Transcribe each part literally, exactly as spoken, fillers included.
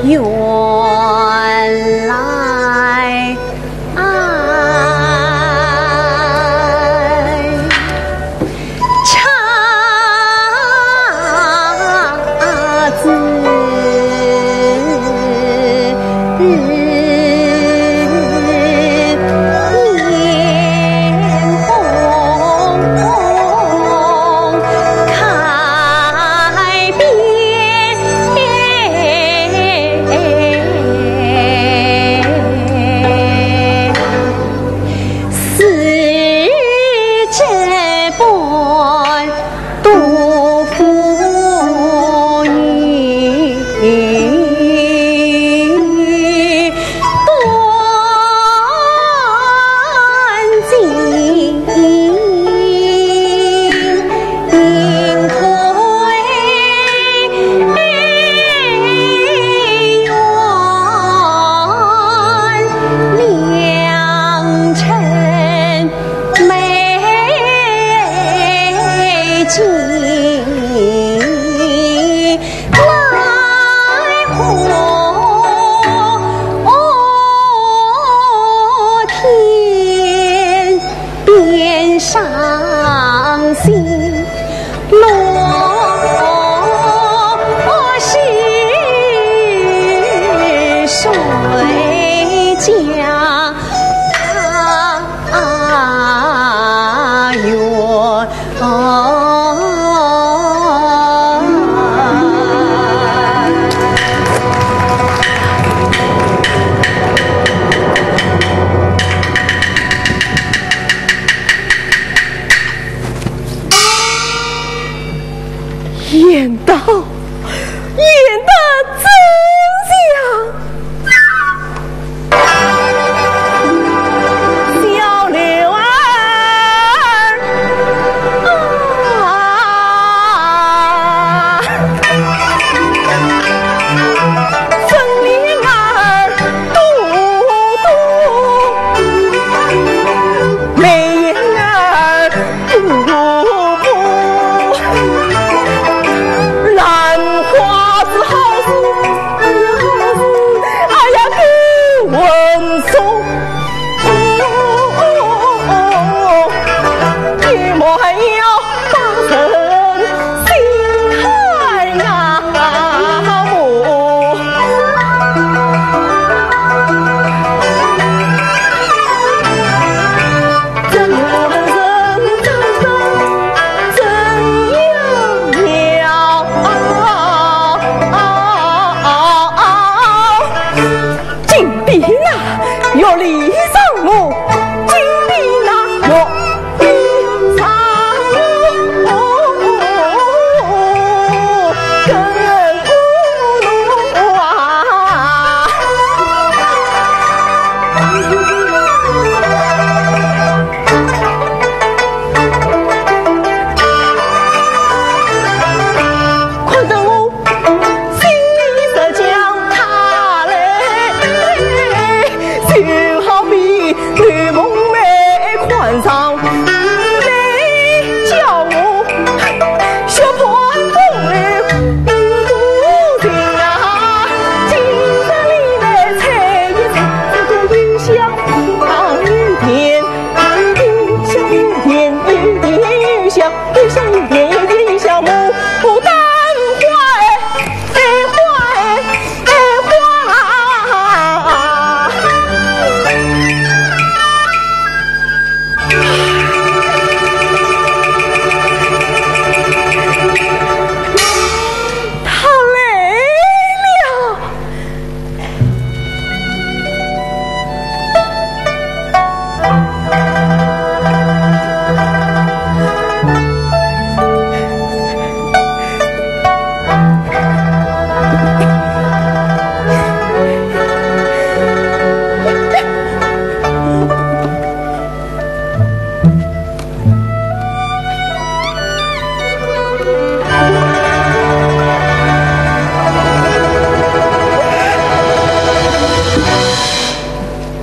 原来爱。 言道，言道真相。小刘儿啊，真灵儿嘟嘟，美人儿 兰花子好事，哎呀好事，哎呀，不问数。你莫要把人心开啊，我。 金匕那玉里藏我，金匕那玉里藏我，更不能啊。 看得我心里实讲他嘞，就好比刘梦梅看上你，叫我血盆功名不情啊。今日里来猜一猜，这个有香有甜。 有香有甜，有甜有香，有香有甜，有甜有香，牡丹花儿，哎花儿，哎花儿。他来了。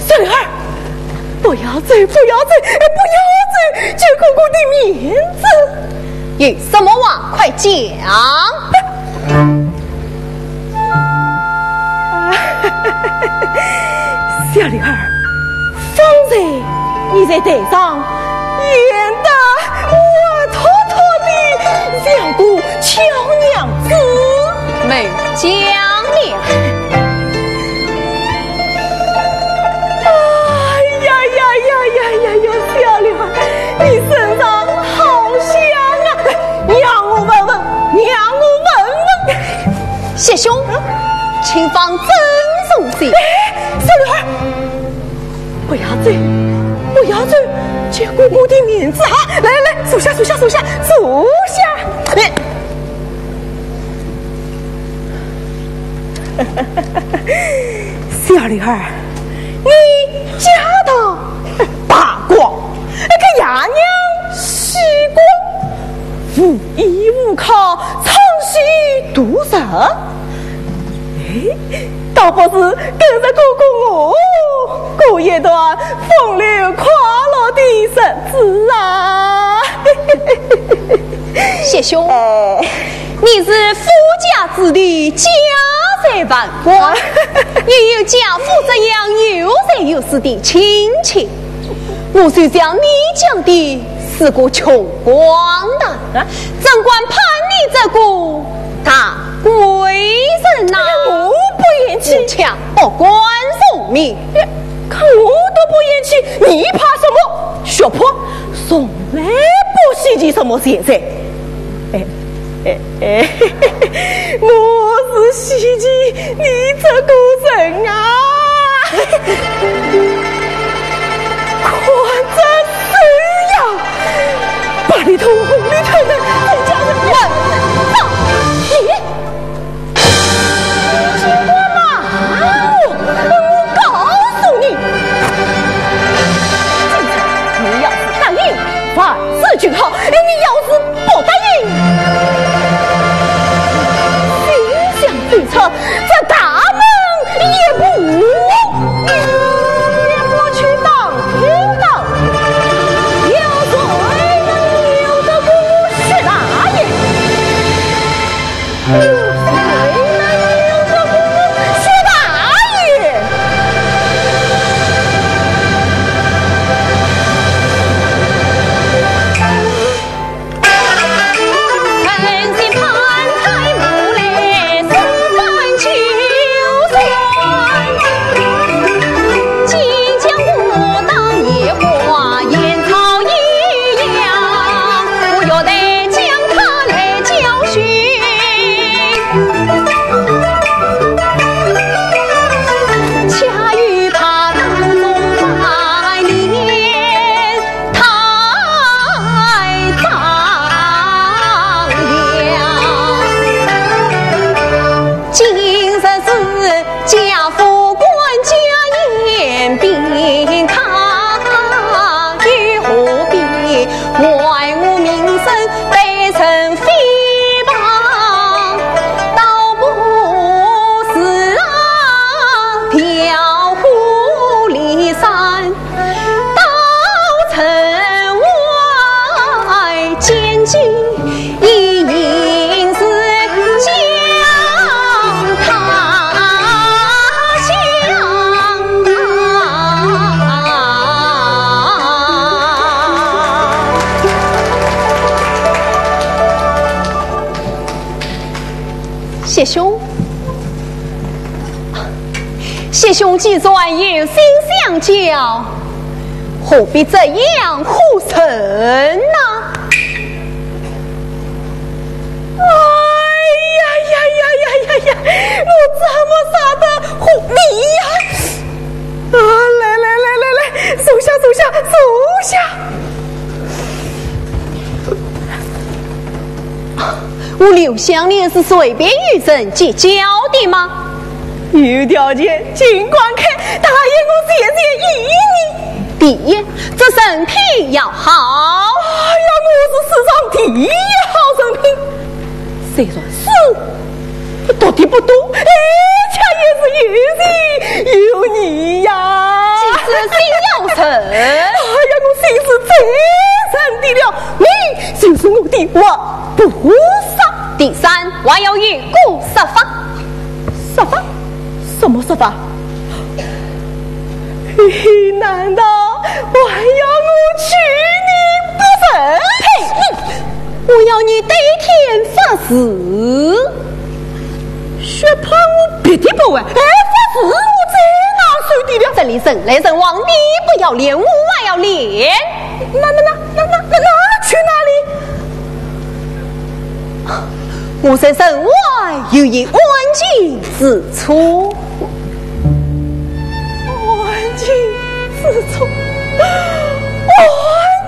孙儿，不要走，不要走，哎，不要走，救哥哥的面子。有什么话，快讲。小刘儿，方才你在台上演得活脱脱的，像个巧娘子。没讲了。哎呀呀呀呀呀呀，小刘儿，你身上好香啊！让我闻闻，让我闻闻。谢兄，请放尊重些。哎，小刘儿，不要走，不要走，见哥哥的面子啊！来来来，坐下，坐下，坐下，坐下。哎。小刘儿，你家道败光，哎，个爷娘死光，无依无靠，唱戏度日。哎，倒不如跟着哥哥我，过一段风流快乐的日子啊！谢兄，哎。 你是富家子弟，家财万贯，啊。又有家父这样有钱有势的亲戚，我就像你讲的是个穷光蛋，啊。怎敢攀你这个大贵人呐？哎呀，我不厌弃。我却不敢从命。哎，可我都不厌弃，你怕什么？学博从来不稀奇什么钱财。 哎，哎，哎，我是稀奇你这个人啊！看这手呀，白里透红里透的，真叫人闻。咦？ 金光嘛，我告诉你，今日你要是答应，万事俱好；哎，你要是不答应，休想走出这大门一步。我去打听打听，有谁能留得过薛大爷？ 谢兄，谢兄既然有心相交，何必这样苦忍呢？哎呀呀呀呀呀呀！我怎么舍得和你呀？啊，来来来来来，坐下坐下坐下。 我刘香莲是随便与人结交的吗？有条件尽管开，答应我谢谢依你。第一，这人品要好。哎呀，我是世上第一好人品。虽然书读的不多，而且也是有情有义呀。其次，心要诚。哎呀，我心是最诚的了，你就是我的活菩萨。第三，还要有个说法。说法？什么说法？你难道还要我娶你不成？呸！我要你对天发誓。说怕我别的不会，哎，发誓我再拿手的了。这里人来人往，你不要脸，我还要脸。那那那那那那那去哪里？ 我在城外有一安静之处。安静之处，安静之处，安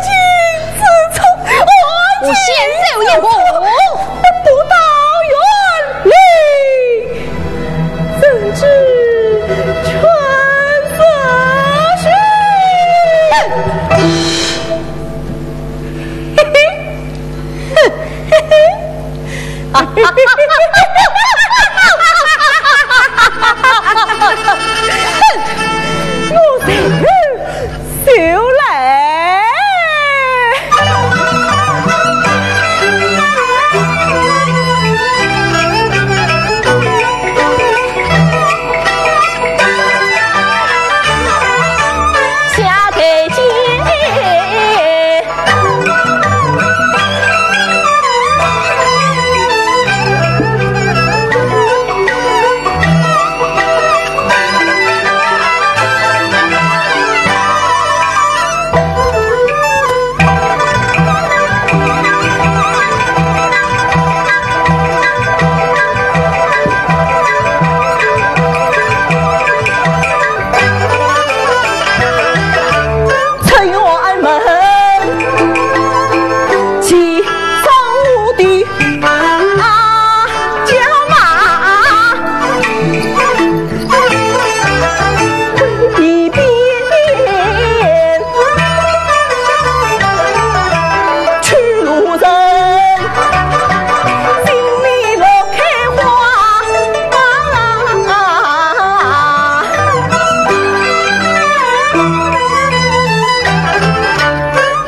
静之处。我先走一步。不到园里，怎知春色去？嘿嘿。 我随后就来。 出辕门，骑上我的阿角马，回避边，去路人，心里乐开花。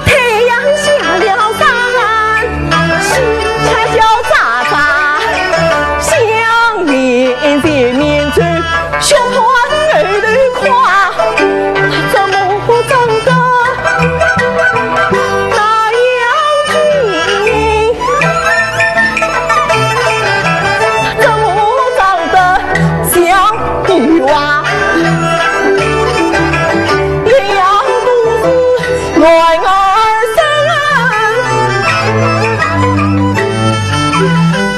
太阳下了山，喜鹊叫喳喳，乡邻见面走，小朋友头夸，怎么长得那样俊？ 怎么长得像女娲？样样都是男儿身。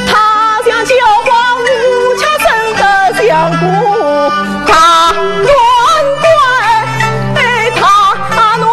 他像叫花无缺，生得像个 大鸢官，哎，大鸢官。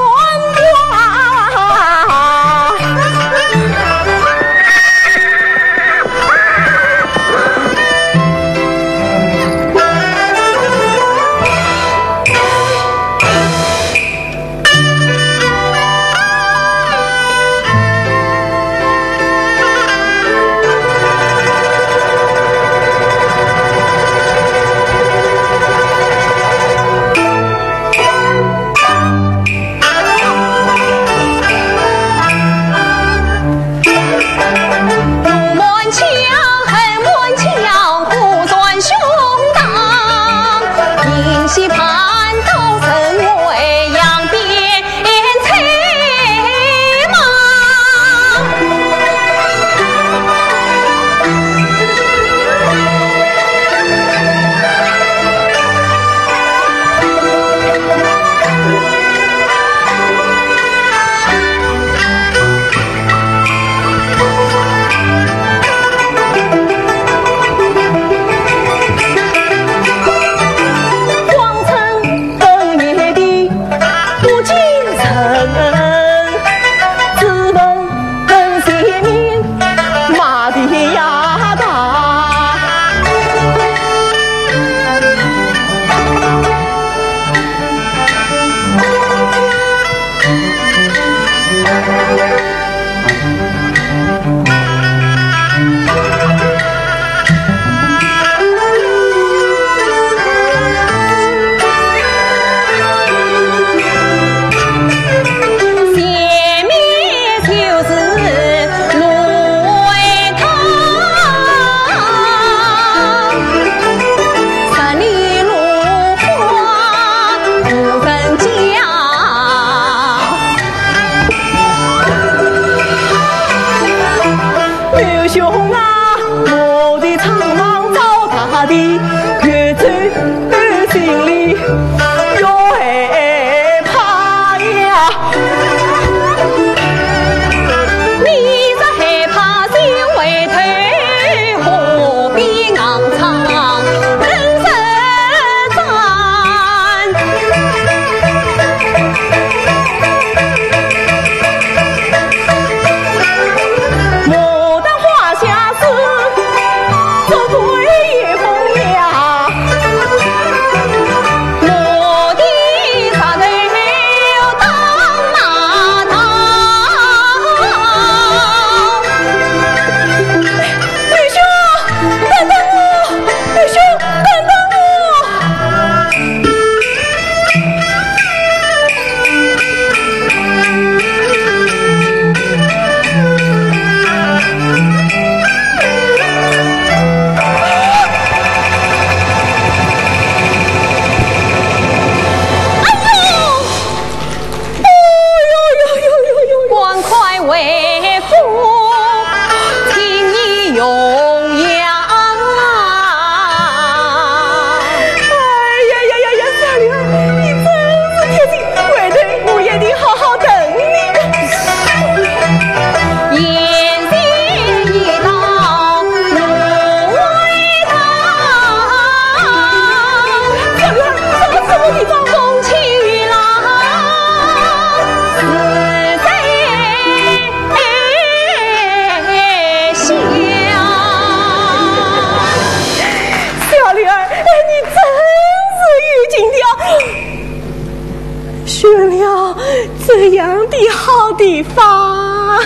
这样的好地方。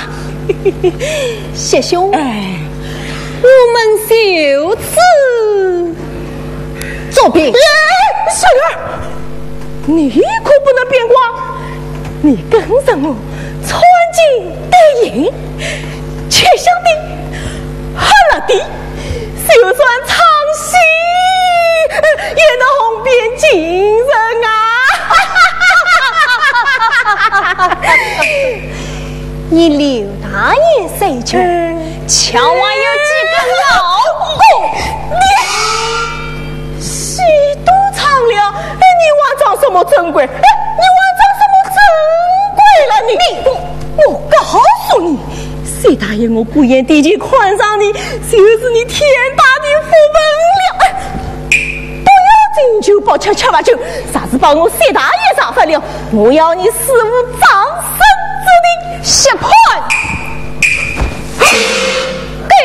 谢兄，哎，我们就此作罢。哎，小燕儿，你可不能变卦，你跟着我穿金戴银，去相定，好了的。 就算唱戏，也能红遍京城啊！你刘大爷谁去？嗯。墙外有几根老骨。你戏都唱了，哎，你还装什么尊贵？哎，你还装什么尊贵了你？你，我，我告诉你， 薛大爷，我不言地气看上你，就是你天大的福分了。哎，不要敬酒不吃吃罚酒，若是把我薛大爷惹烦了，我要你死无葬身之地。薛蟠，狗贼！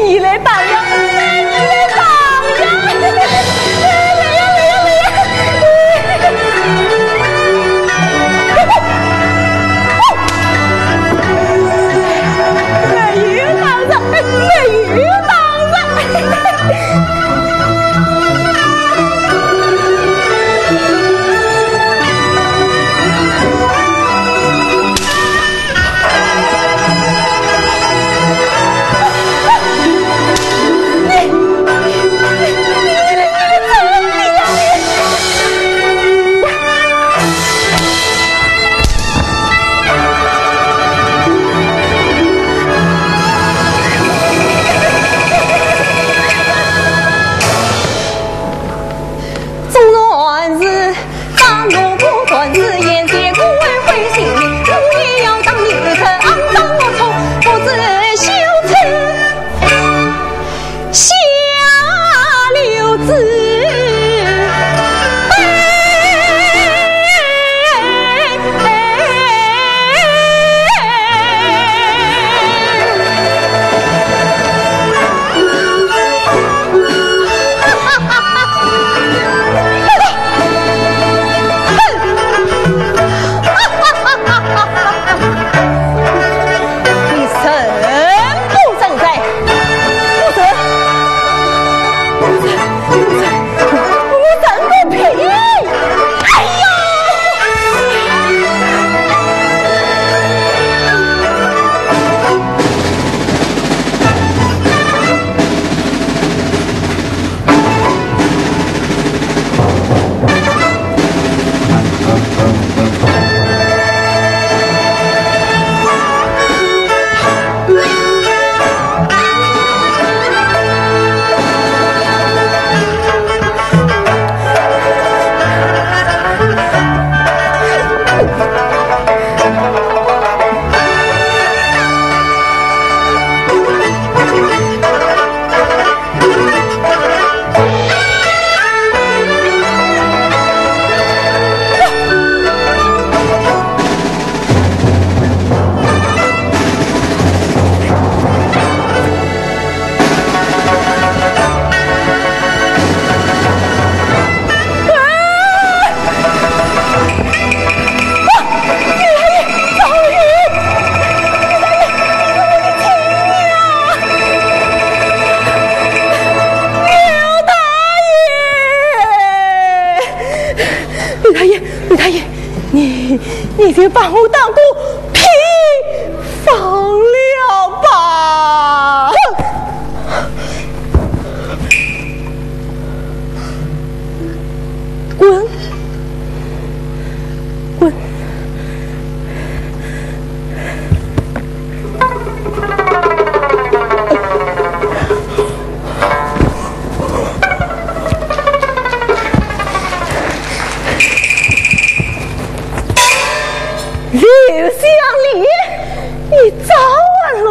你来打呀，你来打呀！你，你就把我当个屁放了吧！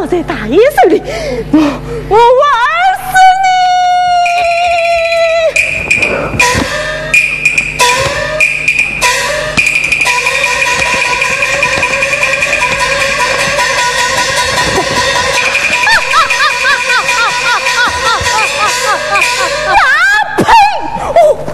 在大爷手里，我，我玩死你！啊呸！哦。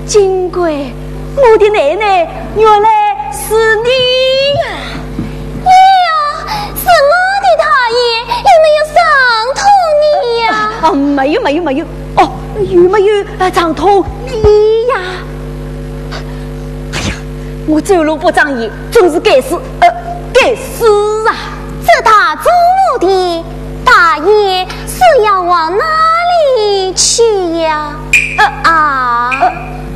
金贵，我的奶奶原来是你呀！哎呀，是我的大爷，有没有伤痛你呀？啊，没有，没有，没有。哦，有没有，呃，伤痛你呀？哎呀，我走路不长眼，真是该死，呃，该死啊！这大中午的，大爷是要往哪里去呀？呃，啊？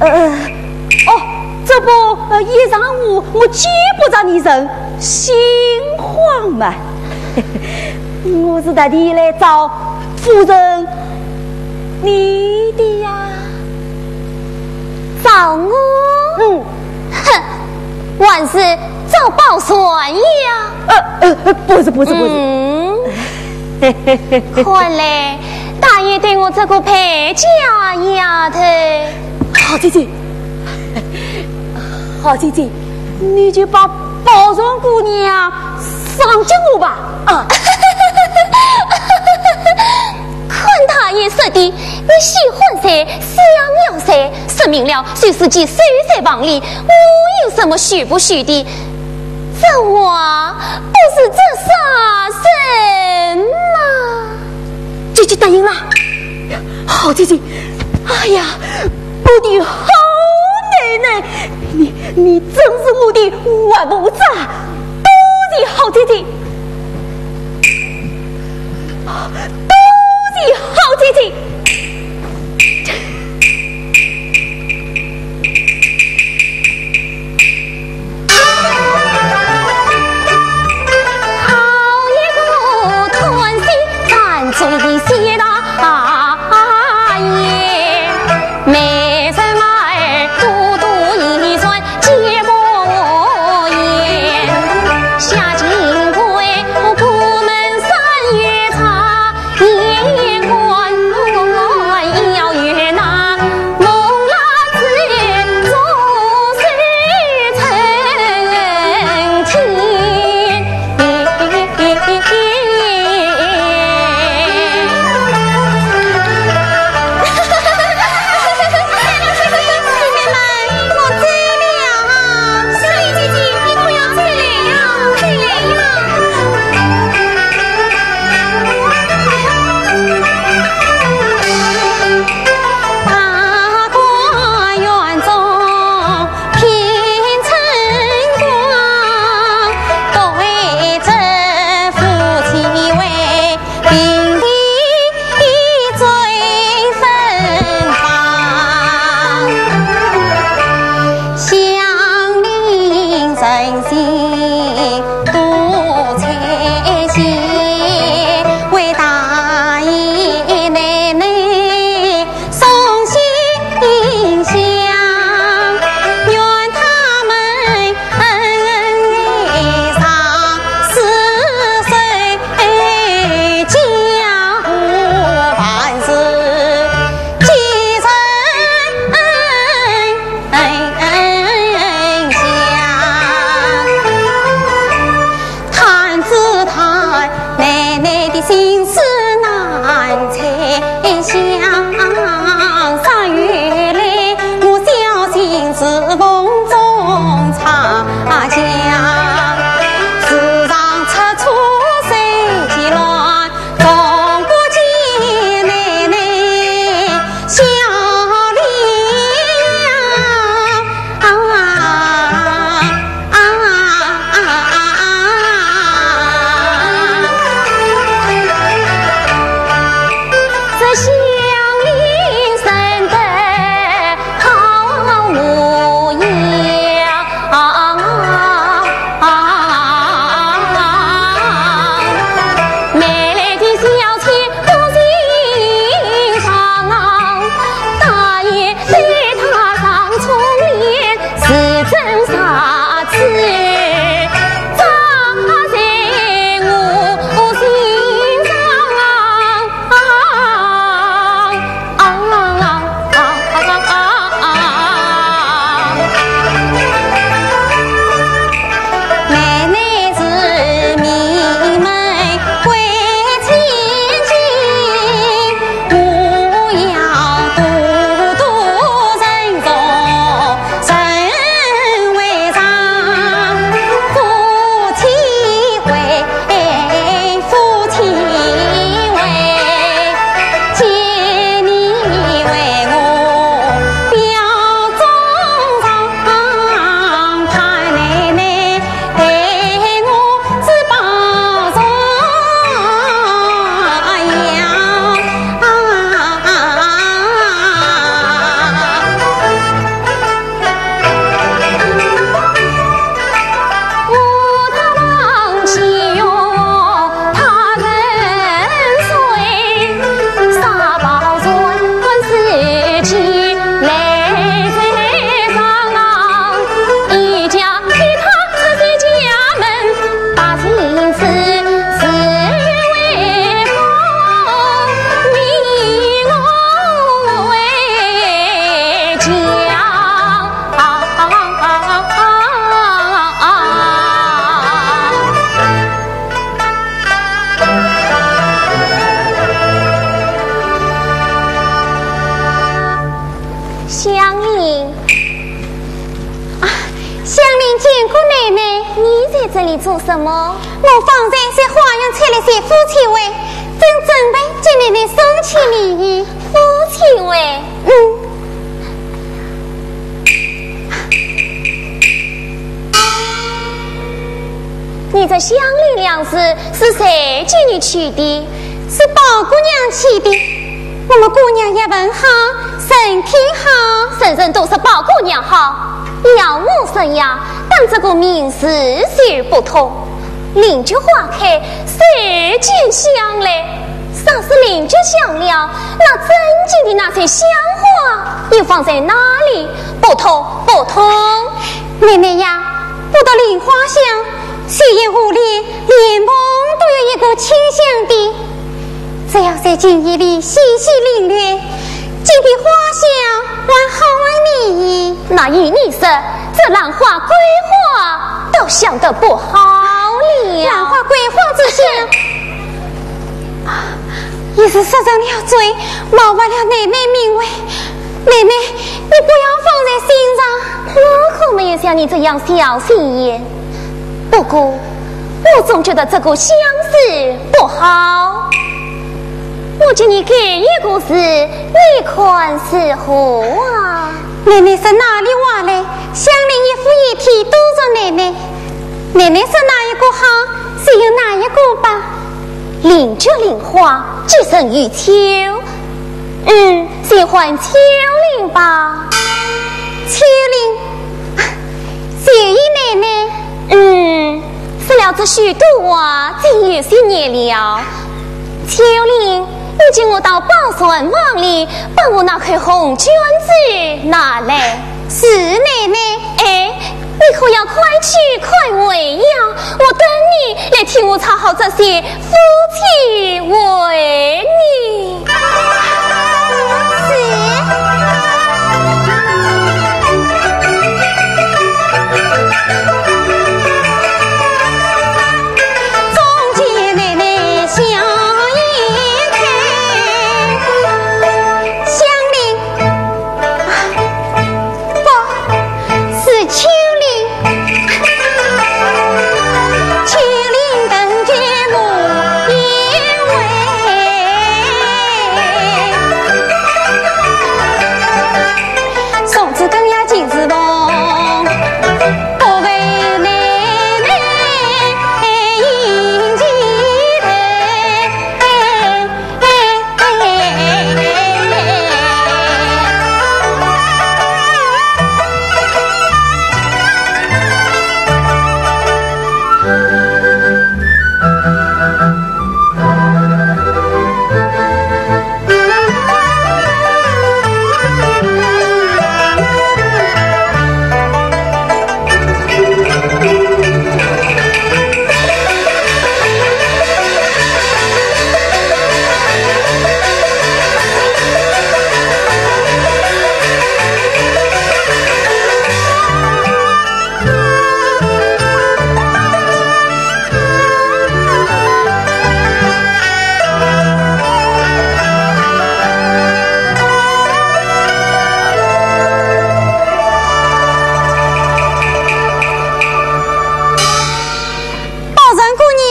呃，呃，哦，这不，呃，一上午我见不着你人，心慌嘛。我是特地来找夫人你的呀。找我？嗯。哼，还是找宝钏呀？呃，呃，呃，不是，不是，不是。嗯。看来大爷对我这个败家丫头……好姐姐，好姐姐，你就把宝钏姑娘赏给我吧。啊。看大爷说的，你喜欢谁，想要谁，说明了谁是己谁在房里，我有什么许不许的？这话不是在杀人吗？姐姐答应了。好姐姐，哎呀，我的好奶奶，你，你真是我的活菩萨，多谢好姐姐，多谢好姐姐。你做什么？我方才在花园采了些夫妻味，正准备给妹妹送去呢。夫妻味？嗯。你这香菱两字是谁给你取的？是宝姑娘起的。我们姑娘也文好，人品好。人人都说宝姑娘好，要我说呀，但这个名字是不通。菱角花开，谁见香嘞？若是菱角香了，那正经的那些香花又放在哪里？不通，不通。妹妹呀，不独菱花香， 谁也无力，莲蓬都有一股清香的。只要在锦衣里细细领略，竟比花香还好闻呢。那依你说，这兰花桂花倒香得不好了。兰花桂花之香，也是失人了嘴，冒犯了奶奶名讳。奶奶，你不要放在心上。我可没有像你这样小心眼。 不过，我总觉得这个香字不好。我给你改一个字，你看如何啊？奶奶说哪里话嘞？香菱一副一体都着奶奶。奶奶说哪一个好，就用哪一个吧。菱角菱花，寄人于秋。 嗯，就唤秋菱吧。秋菱，秋姨奶奶。嗯，说了这许多话，竟有些夜了。秋菱，你替我到宝船房里，把我那块红绢子拿来。是，奶奶。哎，你可要快去快回呀，我等你来替我抄好这些 夫妻味呢。是。宝钏姑娘，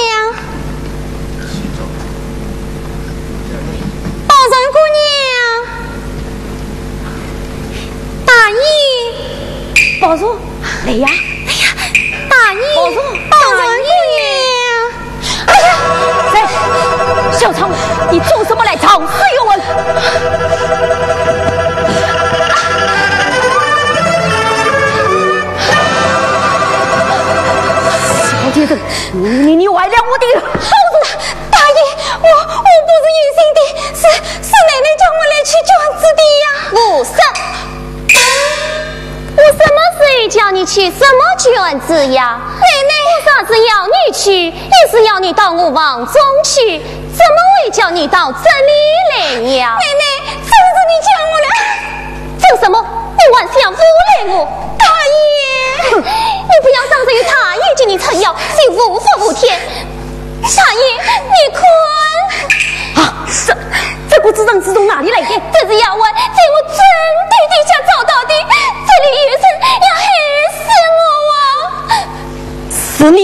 宝钏姑娘。 大爷。宝钏，来呀。哎呀，大爷。宝钏，宝钏姑娘。哎呀，来，小窗，你做什么来吵死冤枉？小贱人，你，你，你坏了我的好事。大爷，我，我不是有心的，是，是奶奶叫我来取绢子的呀。胡说！ 我什么时候叫你取什么绢子呀？奶奶。我若是要你取，也是要你到我房中去，怎么会叫你到这里来呀？奶奶，真是你叫我来。真什么？你还想诬赖我？大爷！哼，你不要仗着有大爷给你撑腰，就无法无天。 大爷，你看。啊，这，这个绢子从哪里来的？这是丫鬟在我枕头底下找到的，这里有人要害死我啊！是你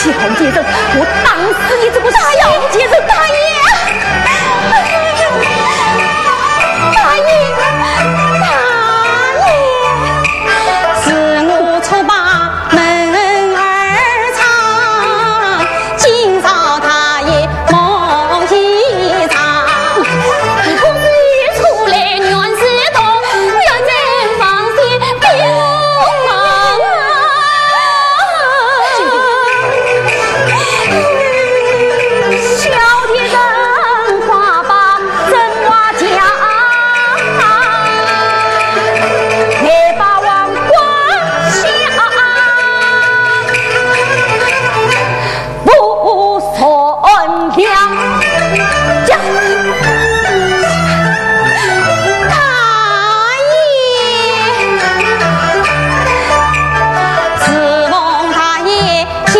你！我打死你这个小贱人！大爷，大爷，大爷，大爷！是我错把门儿闯，今朝大爷梦一场。你可是出来原是痛，原是放心给我放啊！ 小的人花把真话讲，难把王管下不善良。讲，大爷，自从大爷 几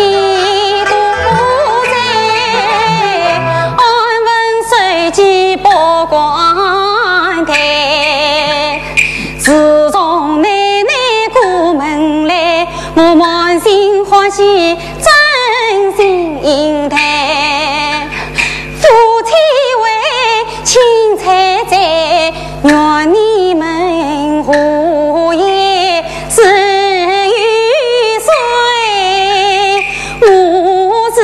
多载，安分守己不光彩。自从奶奶过门来，我满心欢喜真心待。夫妻为亲才在， 愿你们和谐是与谁？我是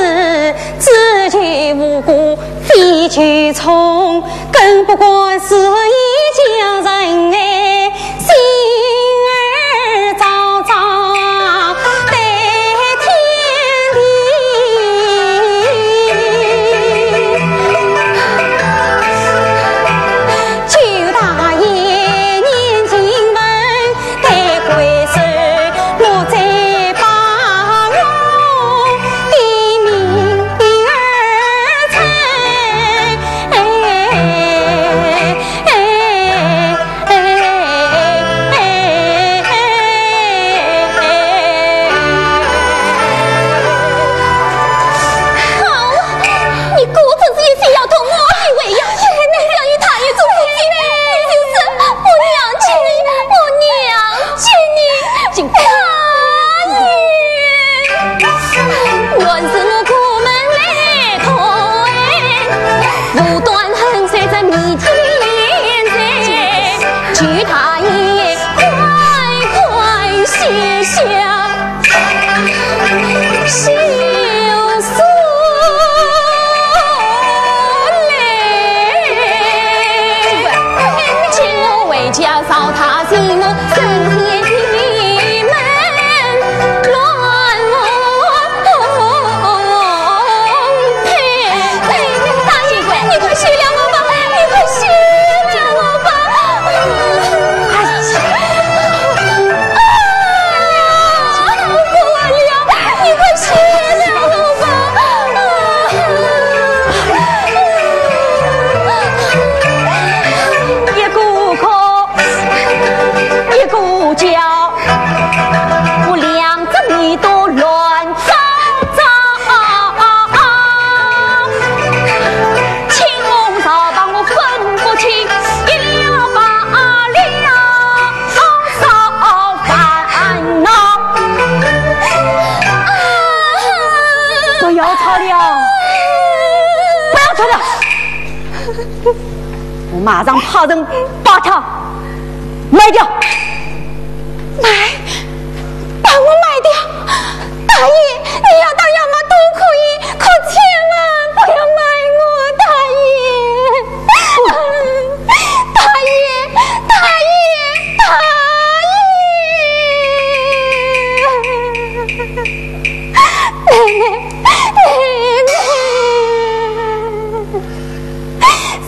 只求无过非求宠，更不管是一家人哎，心儿昭昭对天地。 求大爷念经文，待鬼神莫再把我的命儿拆。哎，哎，哎，哎，哎。好啊，你果真是一心要同我的为呀！你想与大爷做夫妻，你就是不娘亲，不娘亲，你大爷。原是我过门来推，无端恨水在迷天在，求大爷快快息下。 大爷，你快休了我吧，你快休了我吧！哎呀，啊，不管了，你快休了我吧！一个哭，一个叫，我两只耳朵乱 喳喳，青红皂白我分不清，一了百了，少烦恼。不要吵了，不要吵了，我马上派人把他 卖掉！卖？把我卖掉？大爷，你要打要么都可以，可千万不要卖我，大爷！大爷，大爷，大爷！奶奶，奶奶！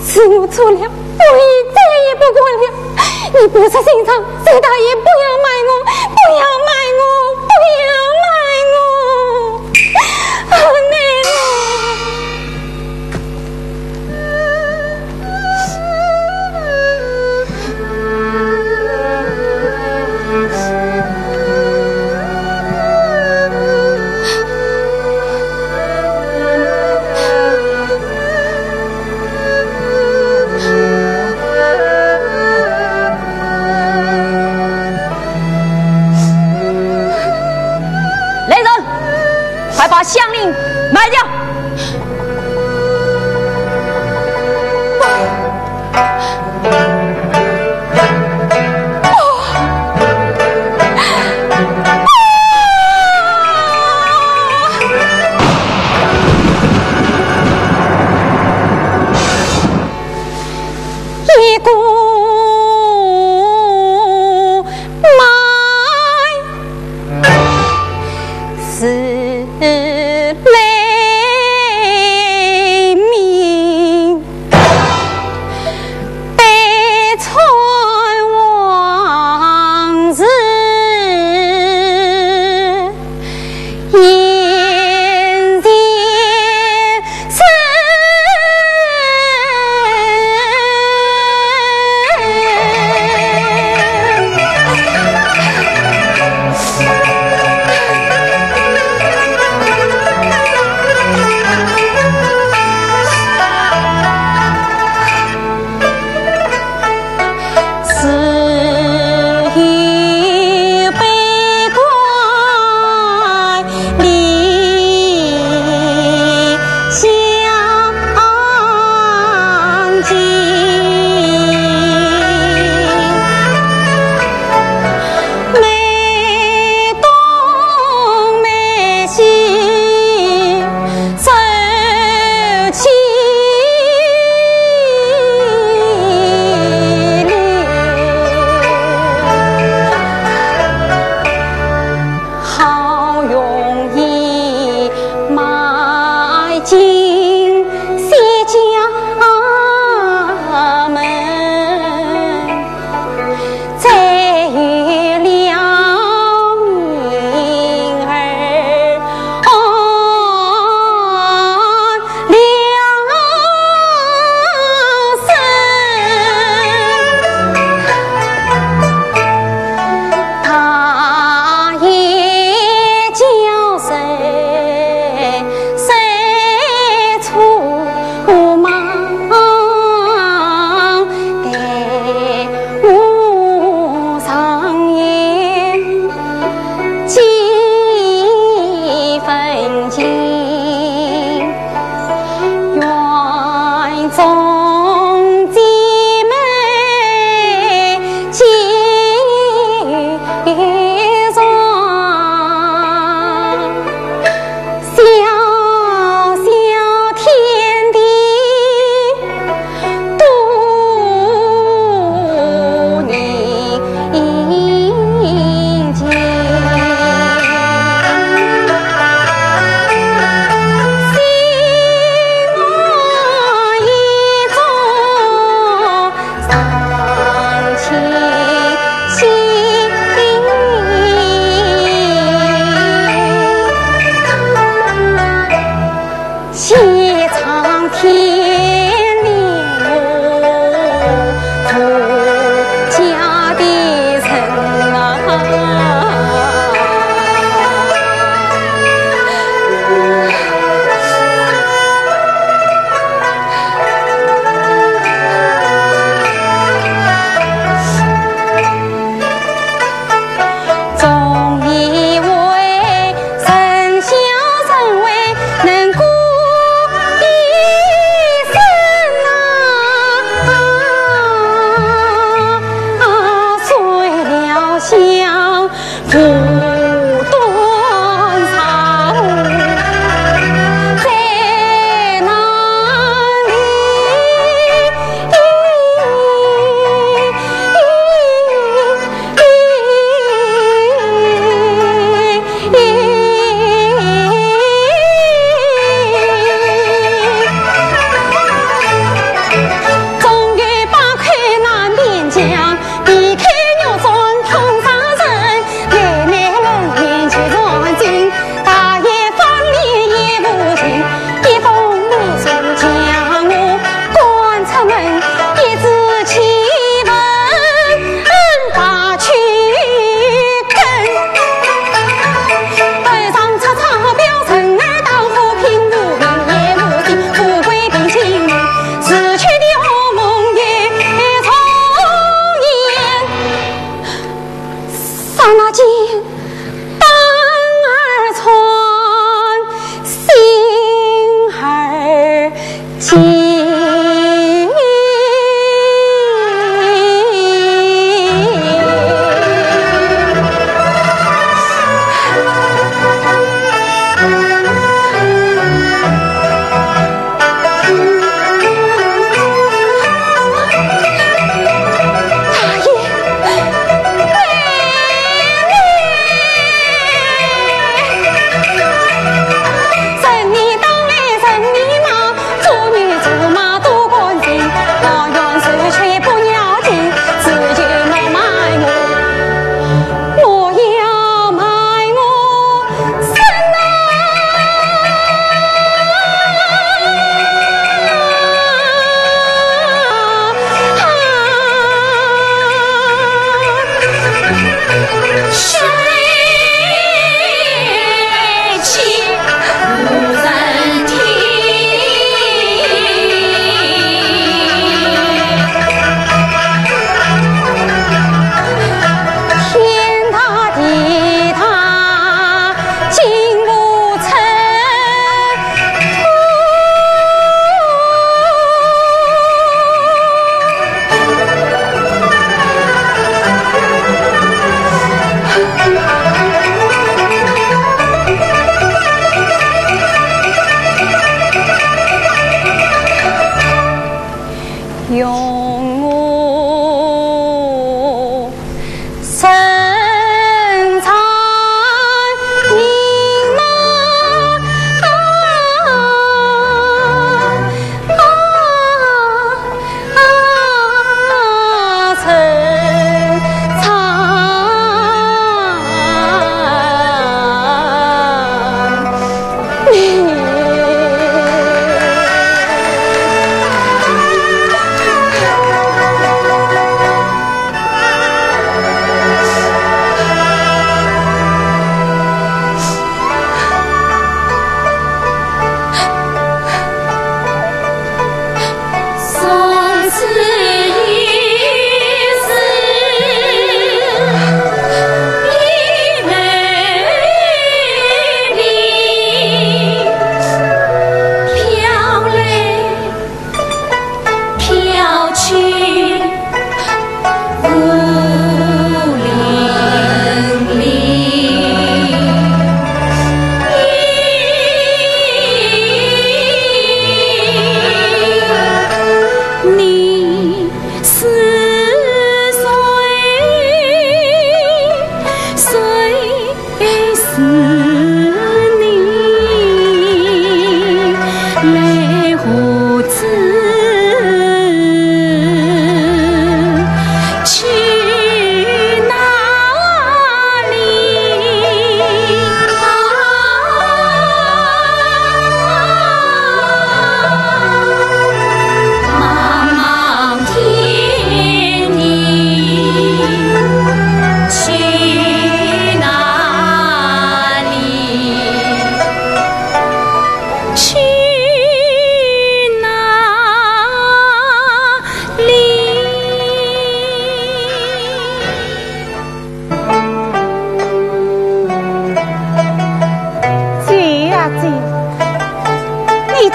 是我错了，我已再也不敢了。你不是心肠，求大爷不要卖我，不要卖我，不要卖我。啊，奶奶。快把香菱卖掉！一个卖 是黎明，悲惨往事眼前。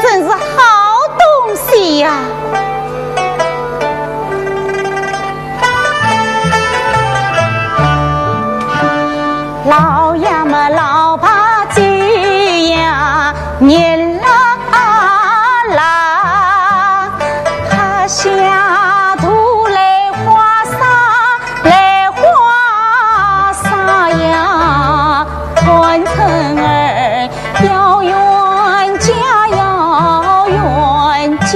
真是好东西呀！老爷们老把酒呀，热辣辣，喝下肚来花洒，来花洒呀，欢成儿。 要冤家呀，要冤家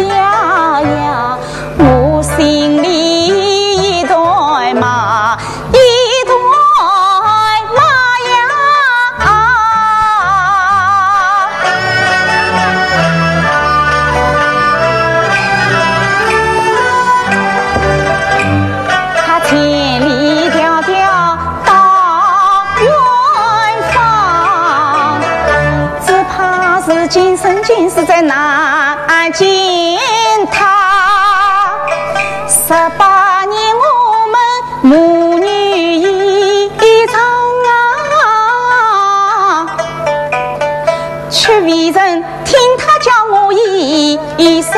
呀，我心里一团麻，一团麻呀。他千里迢迢 到远方，只怕是今生今世再难见他。十八年我们母女一场啊，却未曾听他叫我一声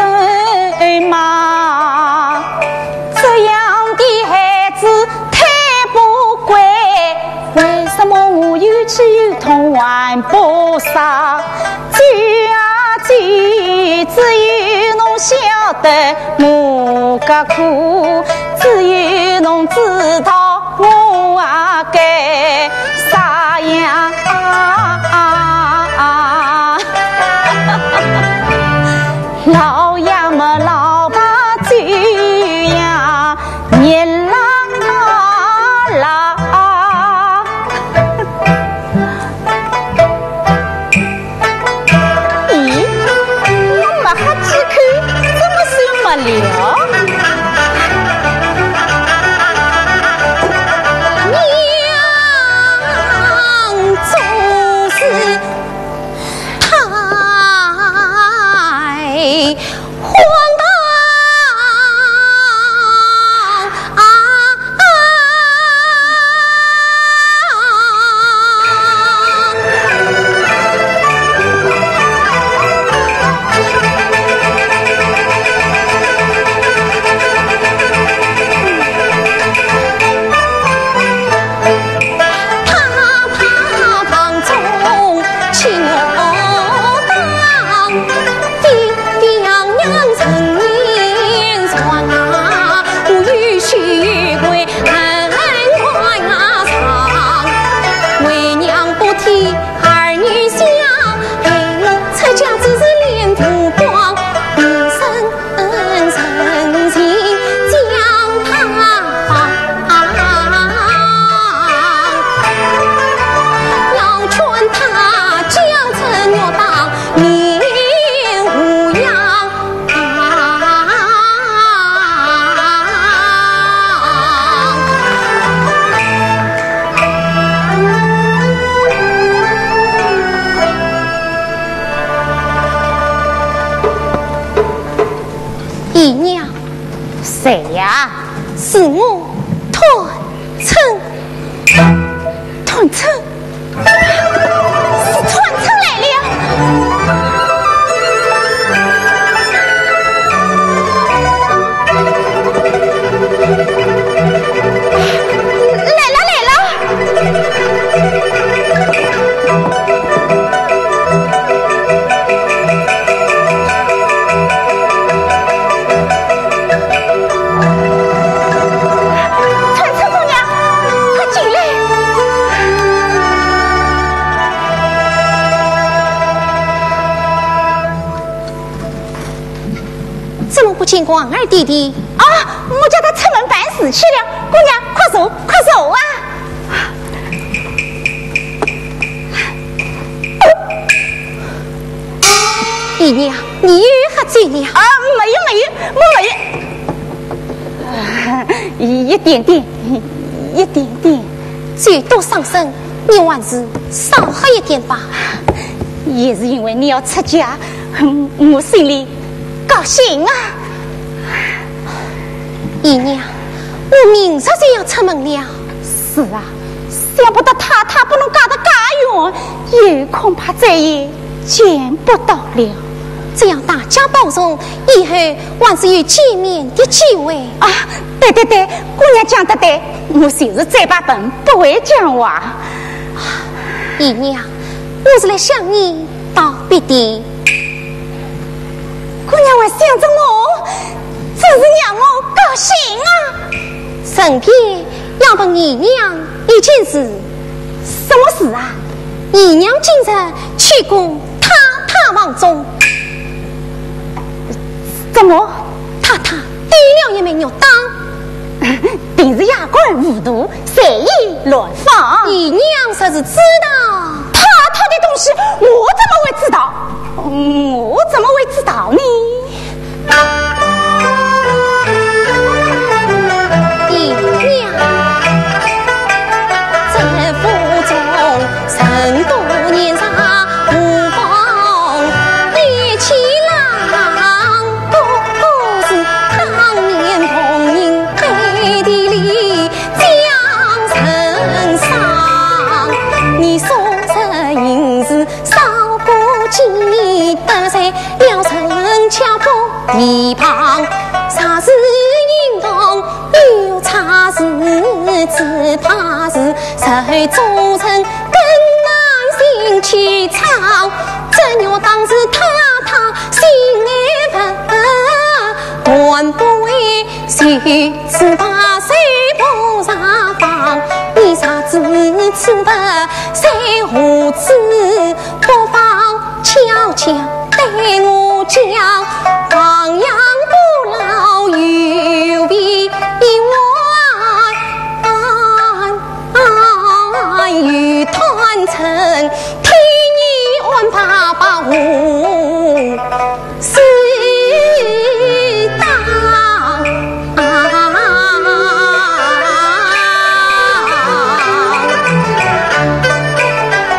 妈。这样的孩子 太不乖，为什么我有苦有痛还不说？走啊走，只有侬晓得我个苦，只有侬知道我啊该啥样。 老爷们老把酒呀，热辣辣。咦，我没喝几口，怎么就没了？娘，总是 太荒唐啊！ 姨娘。谁呀？是我，探春。探春？是探春来了。来了，来了。 探春姑娘，快进来。怎么不见过二弟弟？啊，我叫他出门办事去了。姑娘，快坐，快坐啊。 姨娘，你又喝醉了？啊，没有，没有，我没有。啊，一点点，一点点。酒多伤身，你还是少喝一点吧。也是因为你要出嫁，嗯，我心里高兴啊。姨娘，我明日就要出门了。是啊， 想不到太太把侬嫁得介远，以后恐怕再也见不到了。只要大家保重，以后还是有见面的机会。啊，对对对，姑娘讲得对，我就是嘴巴笨，不会讲话。姨娘，我是来向你道别的。姑娘还想着我，真是让我高兴啊！顺便要问姨娘一件事。什么事啊？姨娘今日去过太太房中。怎么？太太丢了一枚玉箪。定是夜官糊涂，随意乱放。姨娘若是知道。太太的东西，我怎么会知道？我怎么会知道呢？姨娘，这府中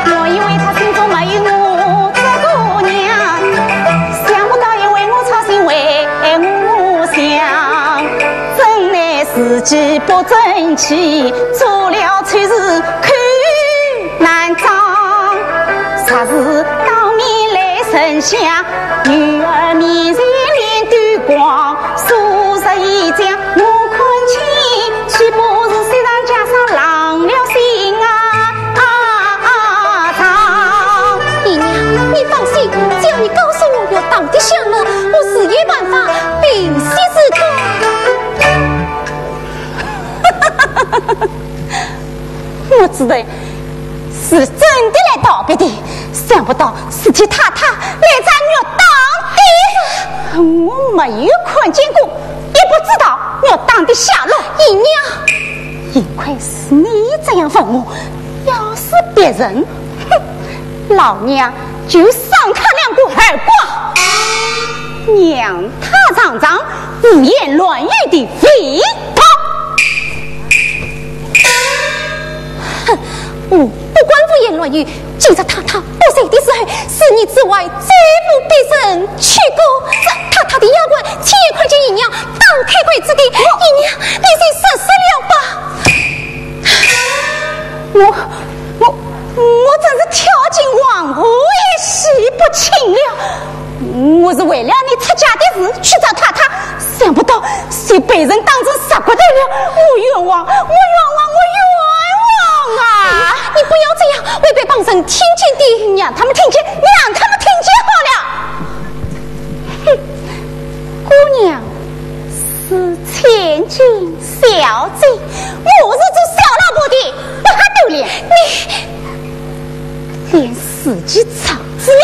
我以为他心中没有我这个娘，想不到因为我操心为我想，真乃自己不争气，做了丑事口难张。啥事当面来认下，女儿面前脸丢光，数十一讲我看清，岂不是雪上加霜冷了心啊？啊啊！姨娘，你放心，只要你告诉我玉箪的下落，我自有办法平息事端。我知道是真的来道别的，想不到是替太太来争玉箪的。我没有看见过，也不知道玉箪的下落。姨娘，幸亏是你这样问我，要是别人，哼，老娘就赏他两个耳光，让他尝尝胡言乱语的味道。哼，我不管胡言乱语，今日太太不在的时候，是你之外最不必人去过。太太的丫鬟亲眼看见姨娘打开柜子的，姨娘，你就说说了吧。我，我，我真是跳进黄河也洗不清了。我是为了你出嫁的事去找太太，想不到是被人当成杀骨头了。我冤枉，我冤枉，我冤枉啊！你不要这样，会被旁人听见的。让他们听见，让他们听见好了。哼，姑娘是千金小姐，我是做小老婆的，不好丢脸。你连自己厂子里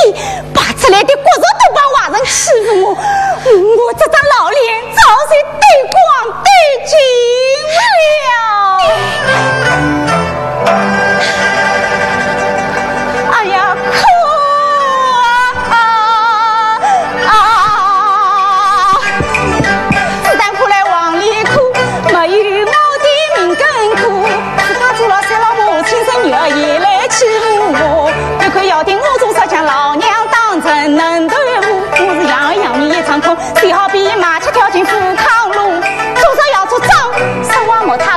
拔出来的骨肉都帮外人欺负我，我这张老脸早就丢光丢尽了。哎呀，苦啊！ 啊！子弹苦来黄连苦，没有我的命更苦。自家做了小老婆，亲生女儿也来欺负我。一口咬定我做啥将老娘当成人头户，我是养儿养女一场空，只好被马车跳进富康路。做啥要做账，说话莫太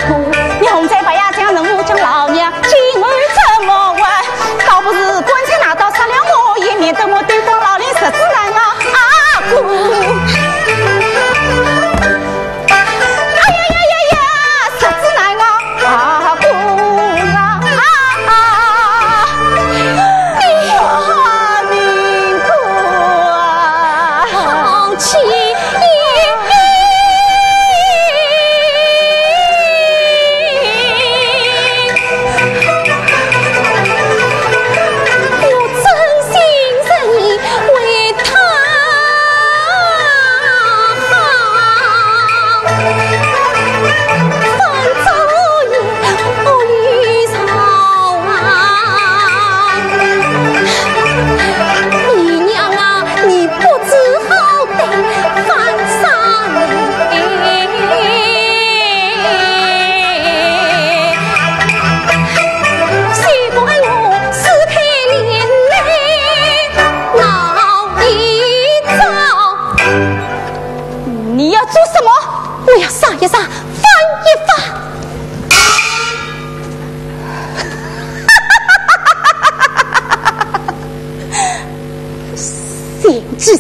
前几日，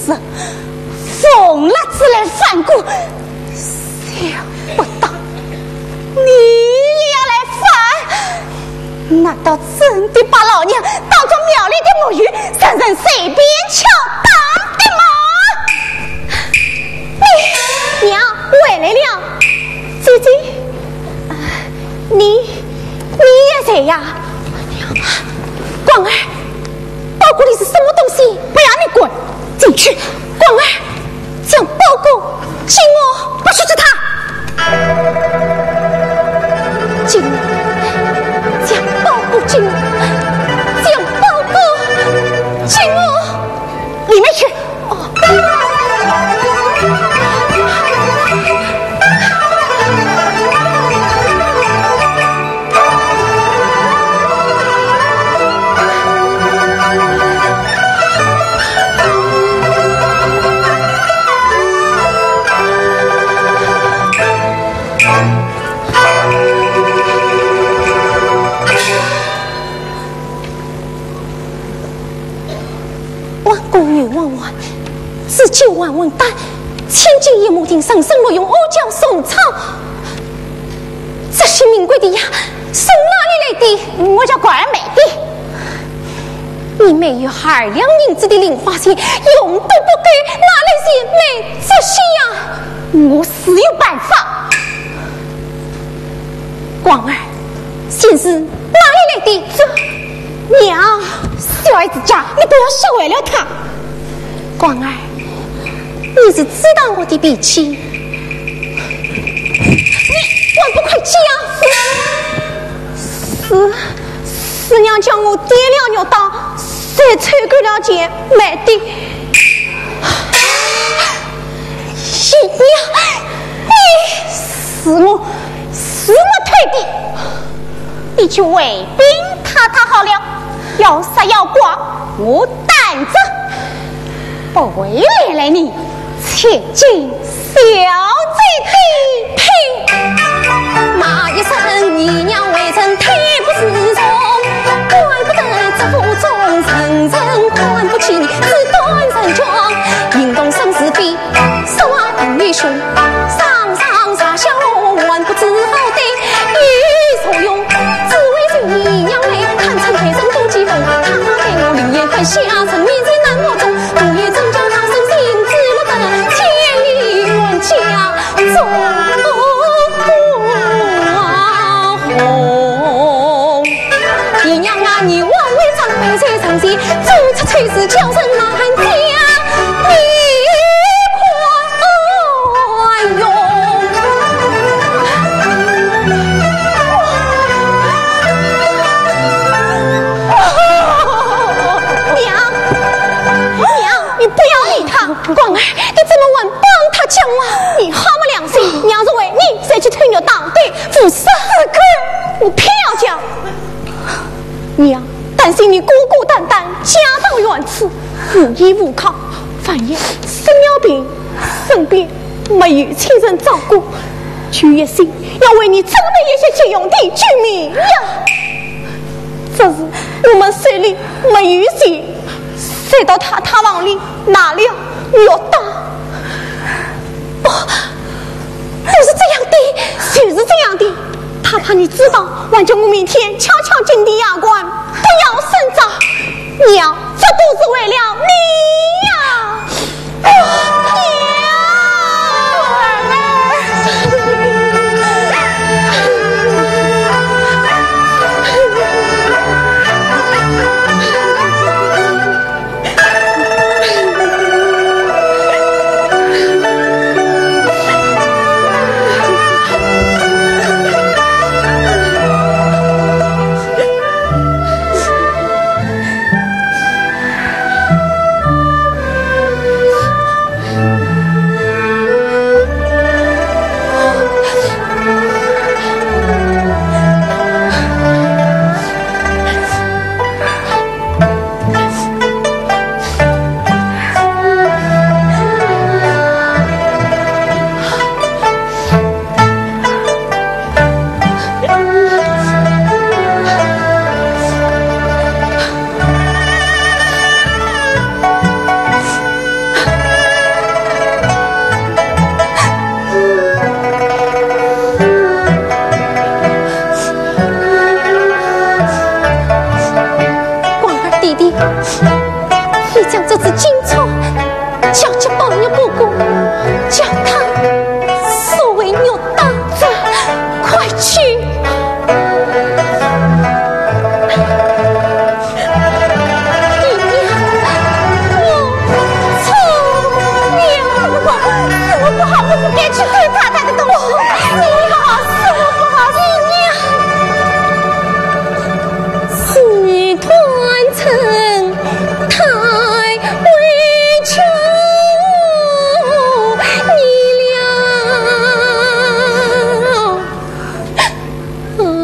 凤辣子来翻过，想不到你也要来翻。难道真的把老娘当作庙里的木鱼，任人随便敲打的吗？你，娘，回来了。姐姐，啊，你，你也在呀？广儿， 包裹里是什么东西？不要你管，进去。广儿，将包裹给我。不许给他。给我，将包裹给我，将包裹给我。里面去。哦。 弯弓欲弯弯，自救还魂丹。千金也莫听，人生莫用阿娇收场。这些名贵的药，从哪里来的？我叫广儿买的。你没有二两银子的零花钱，用都不够，哪来钱买这些呀？我自有办法。广儿， 钱是哪里来的？这，娘，小孩子家，你不要吓坏了他。广儿，你是知道我的脾气。你还不快讲！是，是，是娘叫我点了肉档，才凑够了钱买的。 新娘，你是我，是我推的。你去回禀太太好了，要杀要剐，我担着。不会连累你千金小姐的。呸！骂一声姨娘为人太不自从，怪不得这府中人人看不起你，只端人庄。行动生死比说话更为凶，上上下下我还不知好歹，有何用？只为这姨娘来看成陪人多几分，她给我另眼看，下层面前难我中，不也真叫她身心自落得千里远家中。 红。姨娘啊，你枉为长辈在上前，做出丑事叫人难嫁。你宽容。娘，娘，你不要理他。广儿，你怎么还帮他讲话？你好没良心，娘是为你才去偷肉档的。 不是。死狗，我偏要讲。娘，担心你孤孤单单，家道远处，无依无靠，万一生了病，身边没有亲人照顾，就一心要为你准备一些急用的救命药。只是我们手里没有钱，才到太太房里拿了肉档。哦， 不是这样的，就是这样的。他怕你知道，还叫我明天敲敲金钿牙关，不要声张。娘，这都是为了你呀。娘。错，叫去抱你哥哥，叫他所为玉带走，快去！爹娘，我错了，我不好，我不该去偷太太的东西。你好，是我不好，爹娘。 是断成太委屈你了。啊。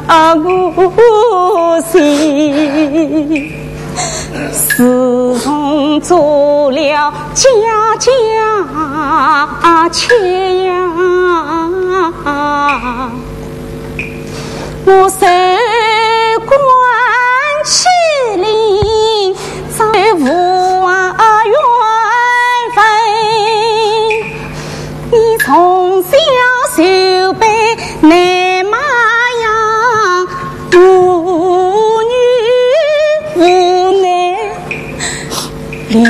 啊，我心自从做了家家妻呀，我受官起令，再无冤分。 你从小就被奶妈养，无女无男两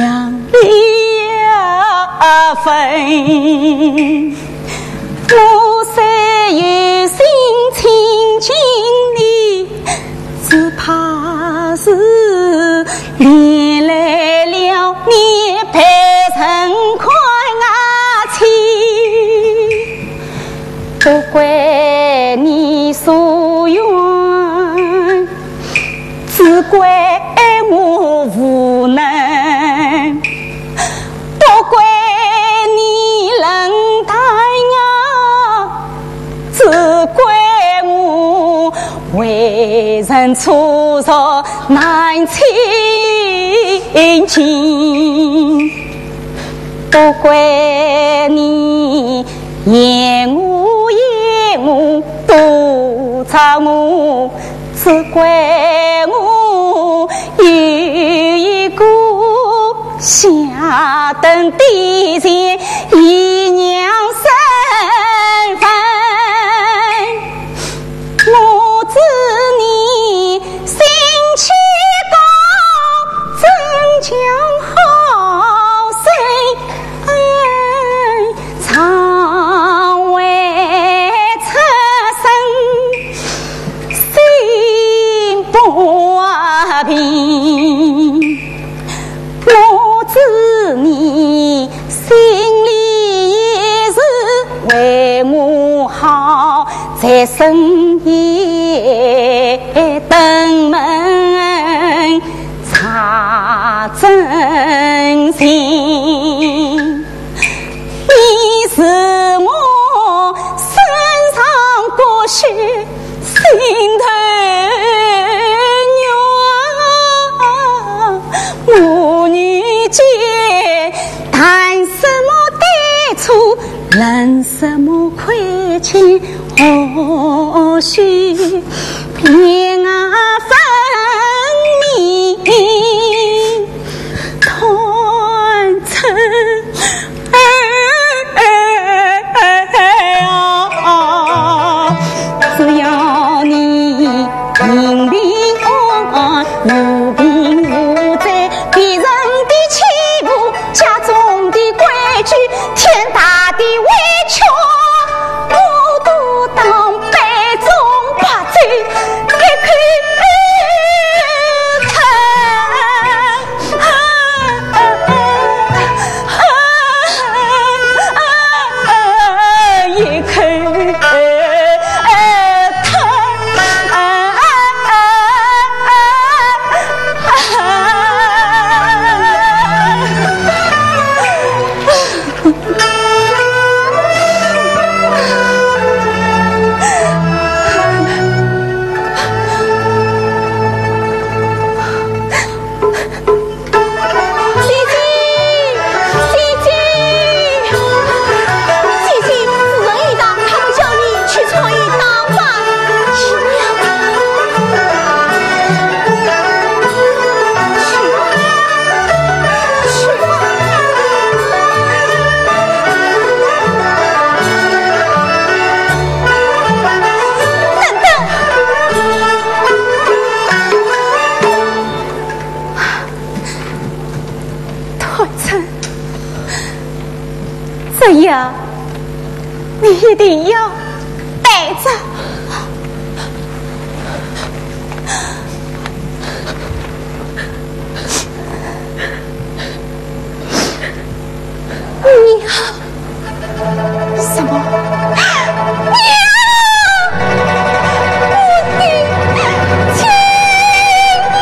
离分。我虽有心亲近你， 只怕是连累了你陪人看啊亲。不怪你疏远，只怪我无能。 不怪你冷淡呀，只怪我为人粗俗难亲近。不怪你嫌我厌我，多招我， 只怪我有一个下等的前姨娘身份。我知你心气高，怎讲好心？ 常为出身心不平。我知你心里也是为我好，在深夜登门查真情。 你是我身上骨血心头肉，母女间谈什么对错，论什么亏欠，或许 天涯分明，断肠。只要你平平安安，无病无灾，别人的欺负，家中的规矩，天大的委屈，我都当杯中白酒一口吞。一口吞。姐姐，姐姐，姐姐，夫人已到，他们叫你去穿衣打扮。去呀，去吧，去吧。 等等！团春，这药你一定要带着。 娘！什么？娘！我的亲娘！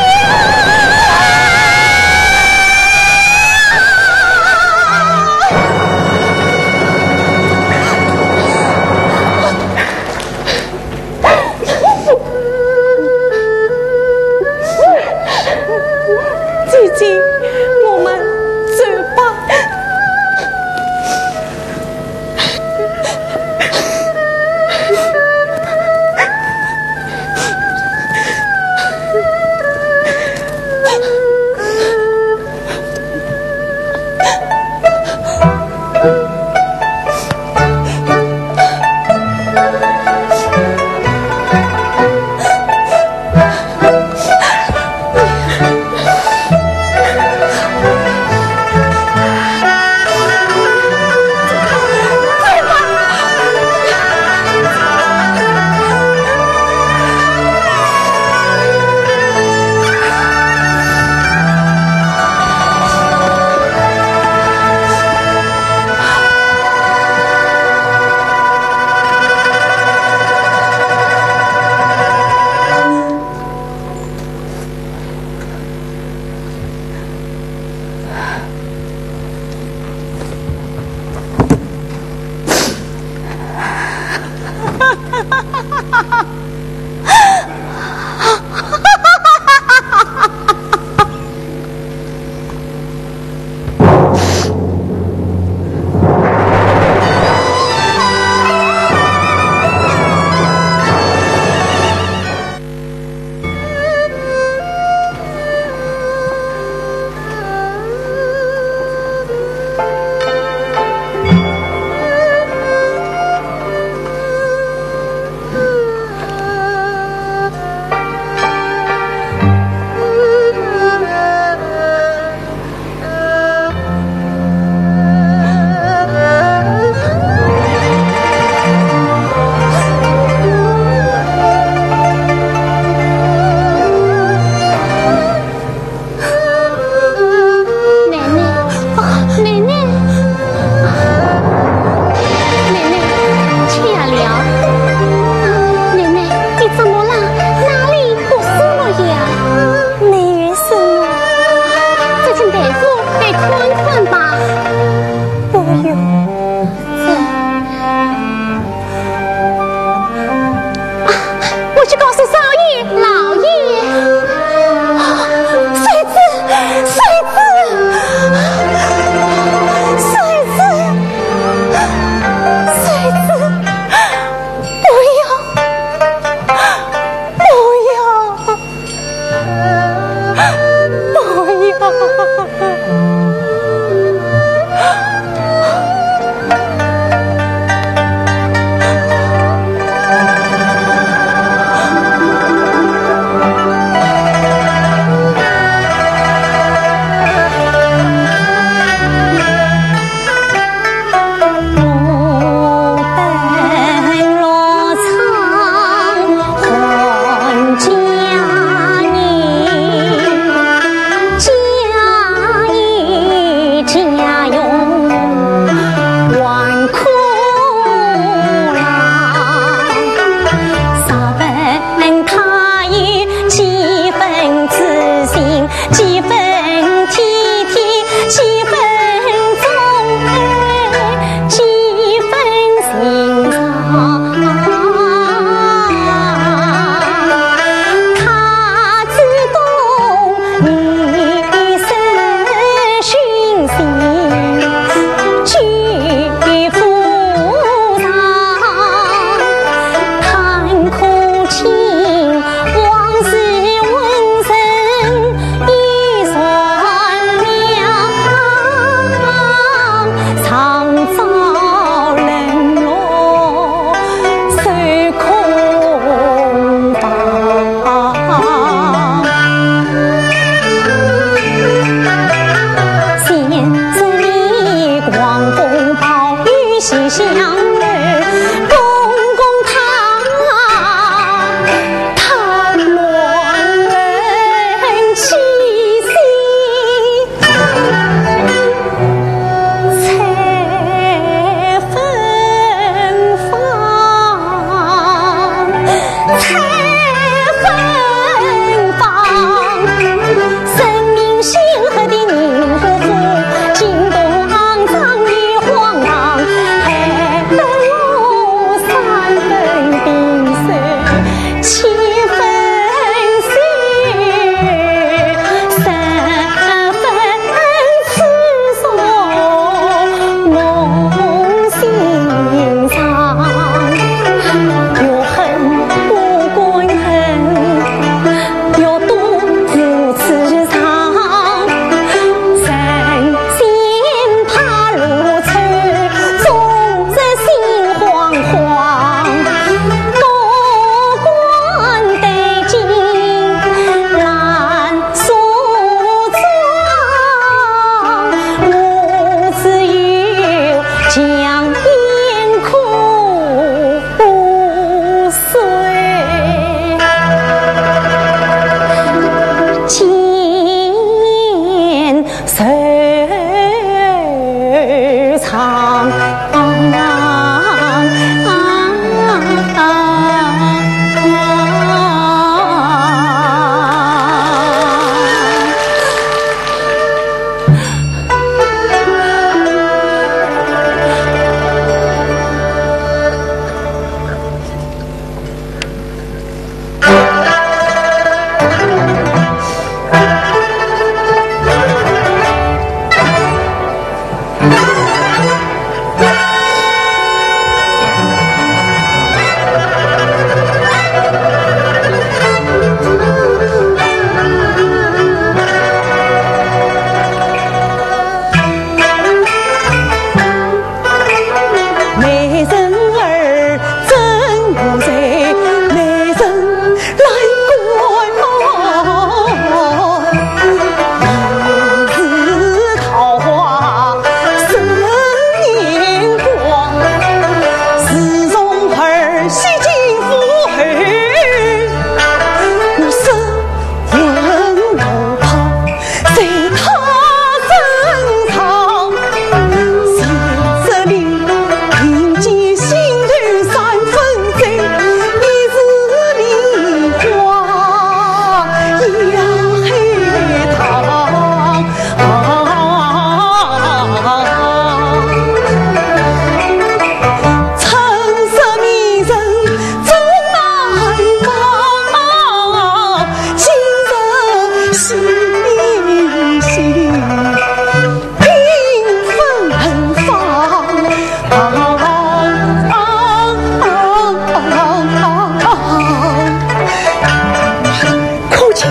可卿！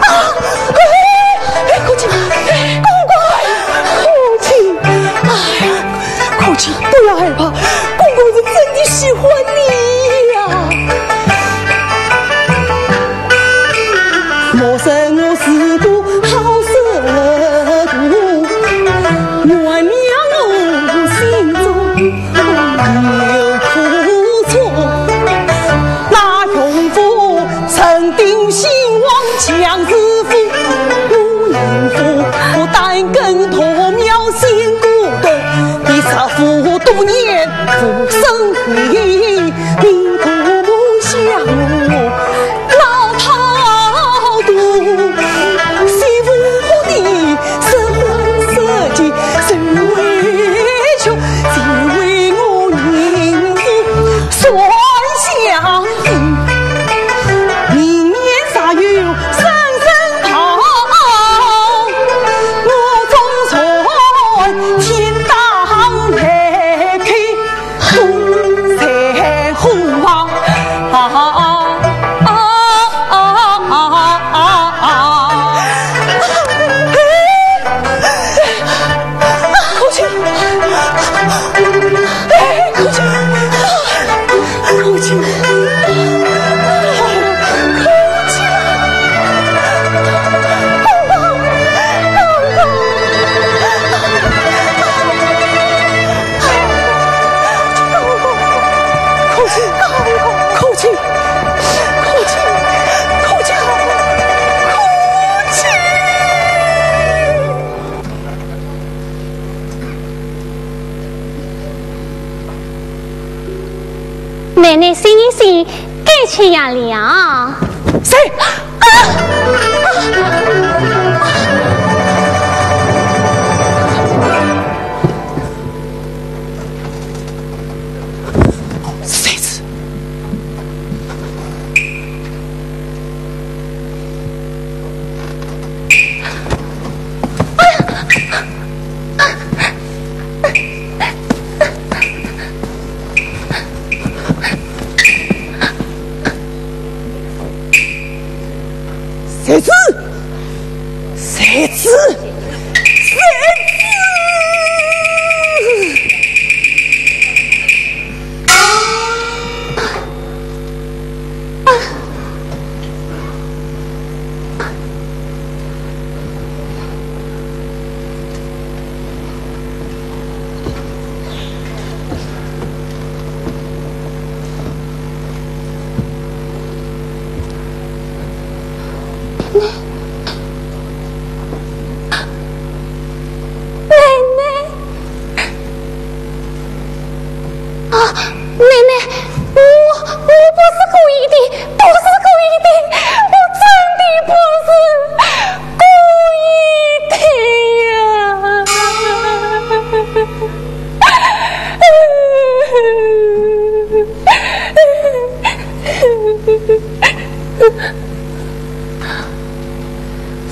啊！哎，哎，可卿！哎，公公！可卿！哎呀，可卿，不要害怕，公公是真的喜欢你呀。奶奶心一心，该吃药了。谁？啊！谁子？ 谁子？谁子？谁子？啊！ 奶奶。 啊，奶奶，我，我不是故意的，不是故意的，我真的不是故意的呀。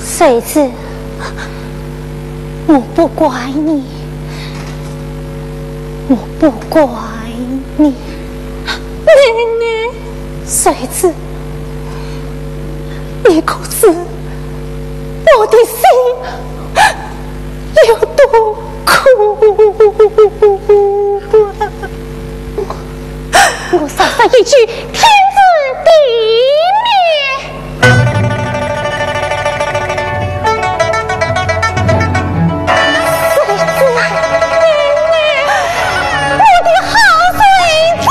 谁子，我不怪你，我不怪你。奶奶。谁子，你可知我的心有多苦啊？ 我杀上一句天诛地灭。谁知你，我的好身体。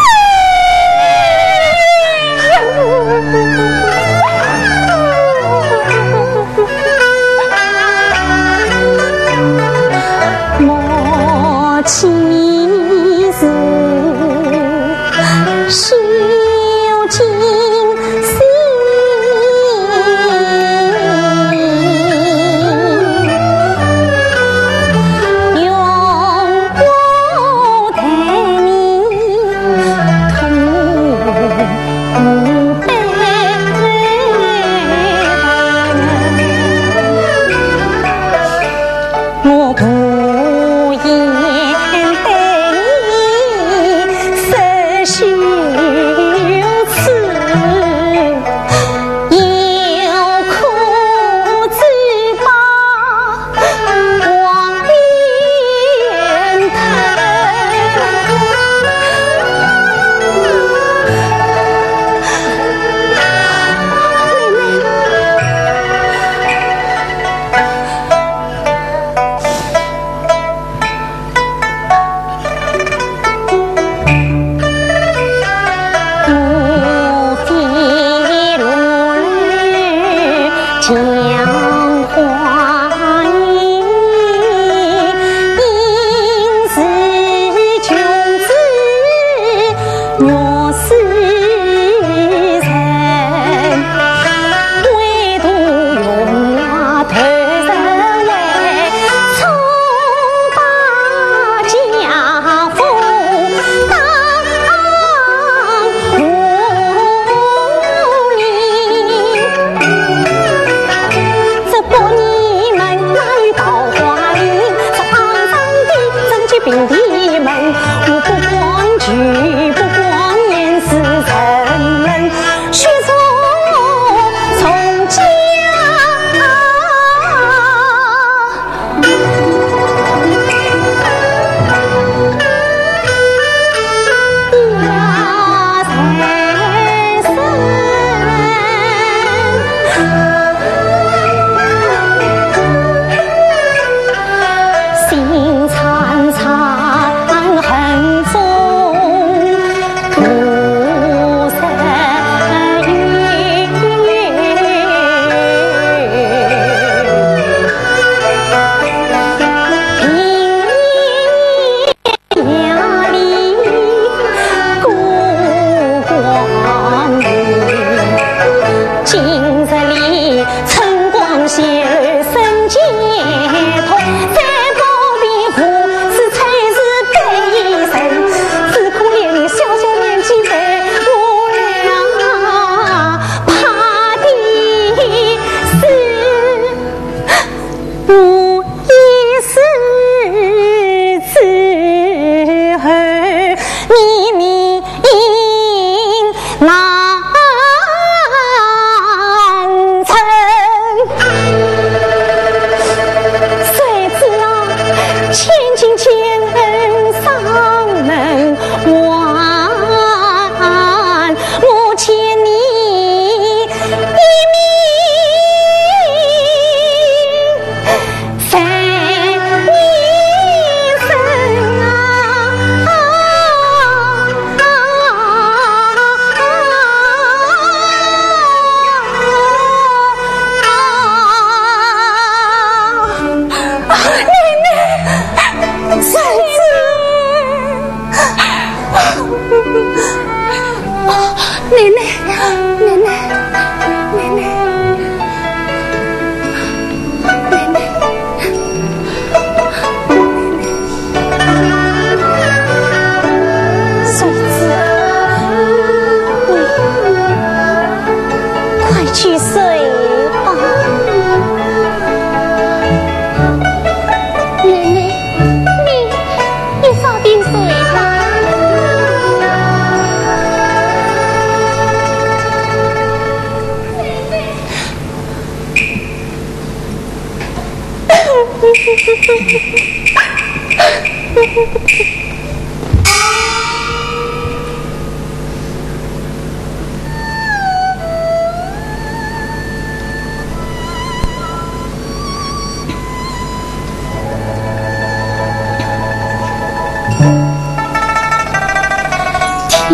郎臣。谁知啊，千金千恩上门还，我欠你一命。 在你身啊。奶奶，孙子。 奶奶，奶奶，奶奶，奶奶。孙子，你快去睡吧。奶奶，你 你早点睡吧。天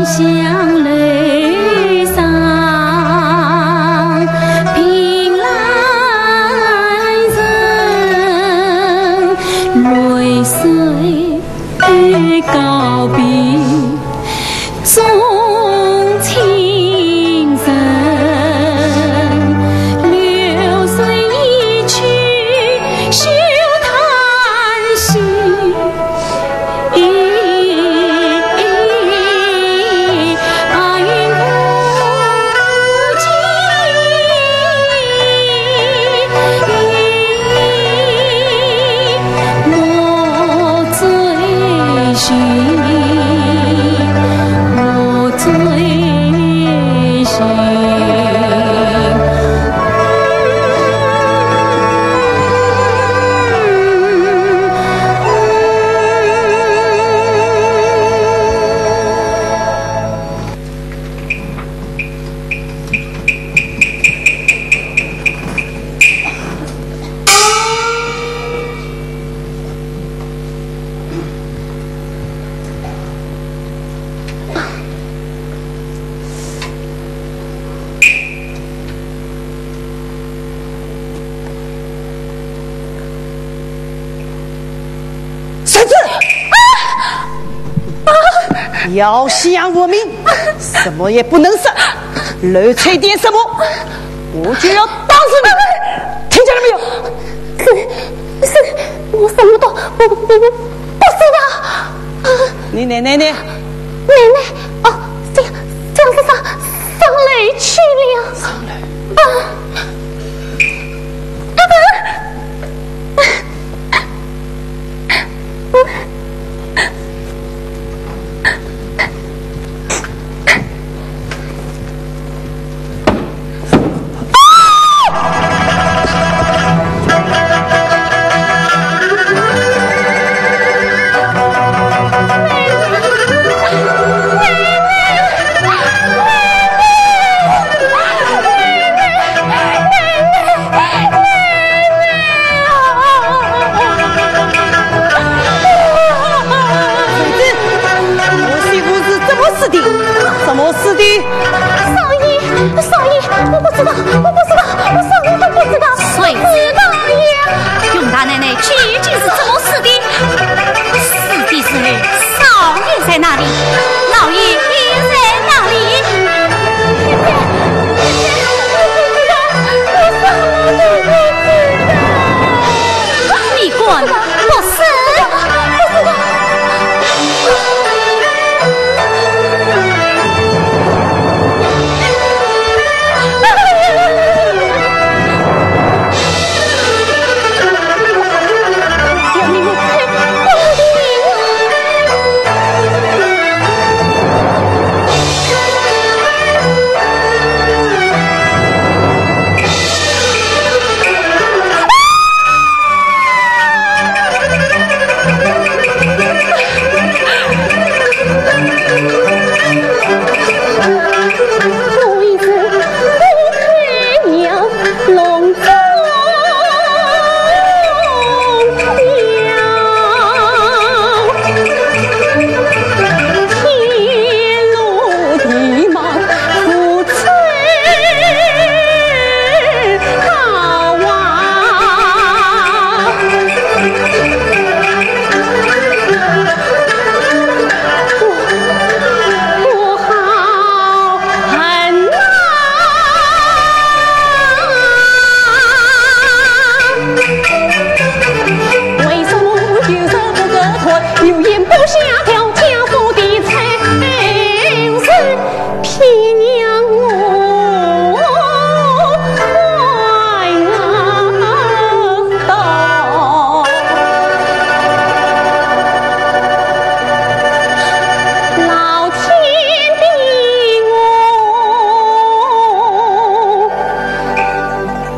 香楼上凭栏人，泪水 告别总情人，流水一去休叹息。白云无际，我 追寻，我追寻。孙子！啊！啊！要想活命，什么也不能说，漏吹点什么， 我就要打死你，听见了没有？是，是，我什么都不，不，不，不知道。啊，你奶奶呢？奶奶，哦，这样，这样子上，上楼去了。上楼？啊。啊。 奶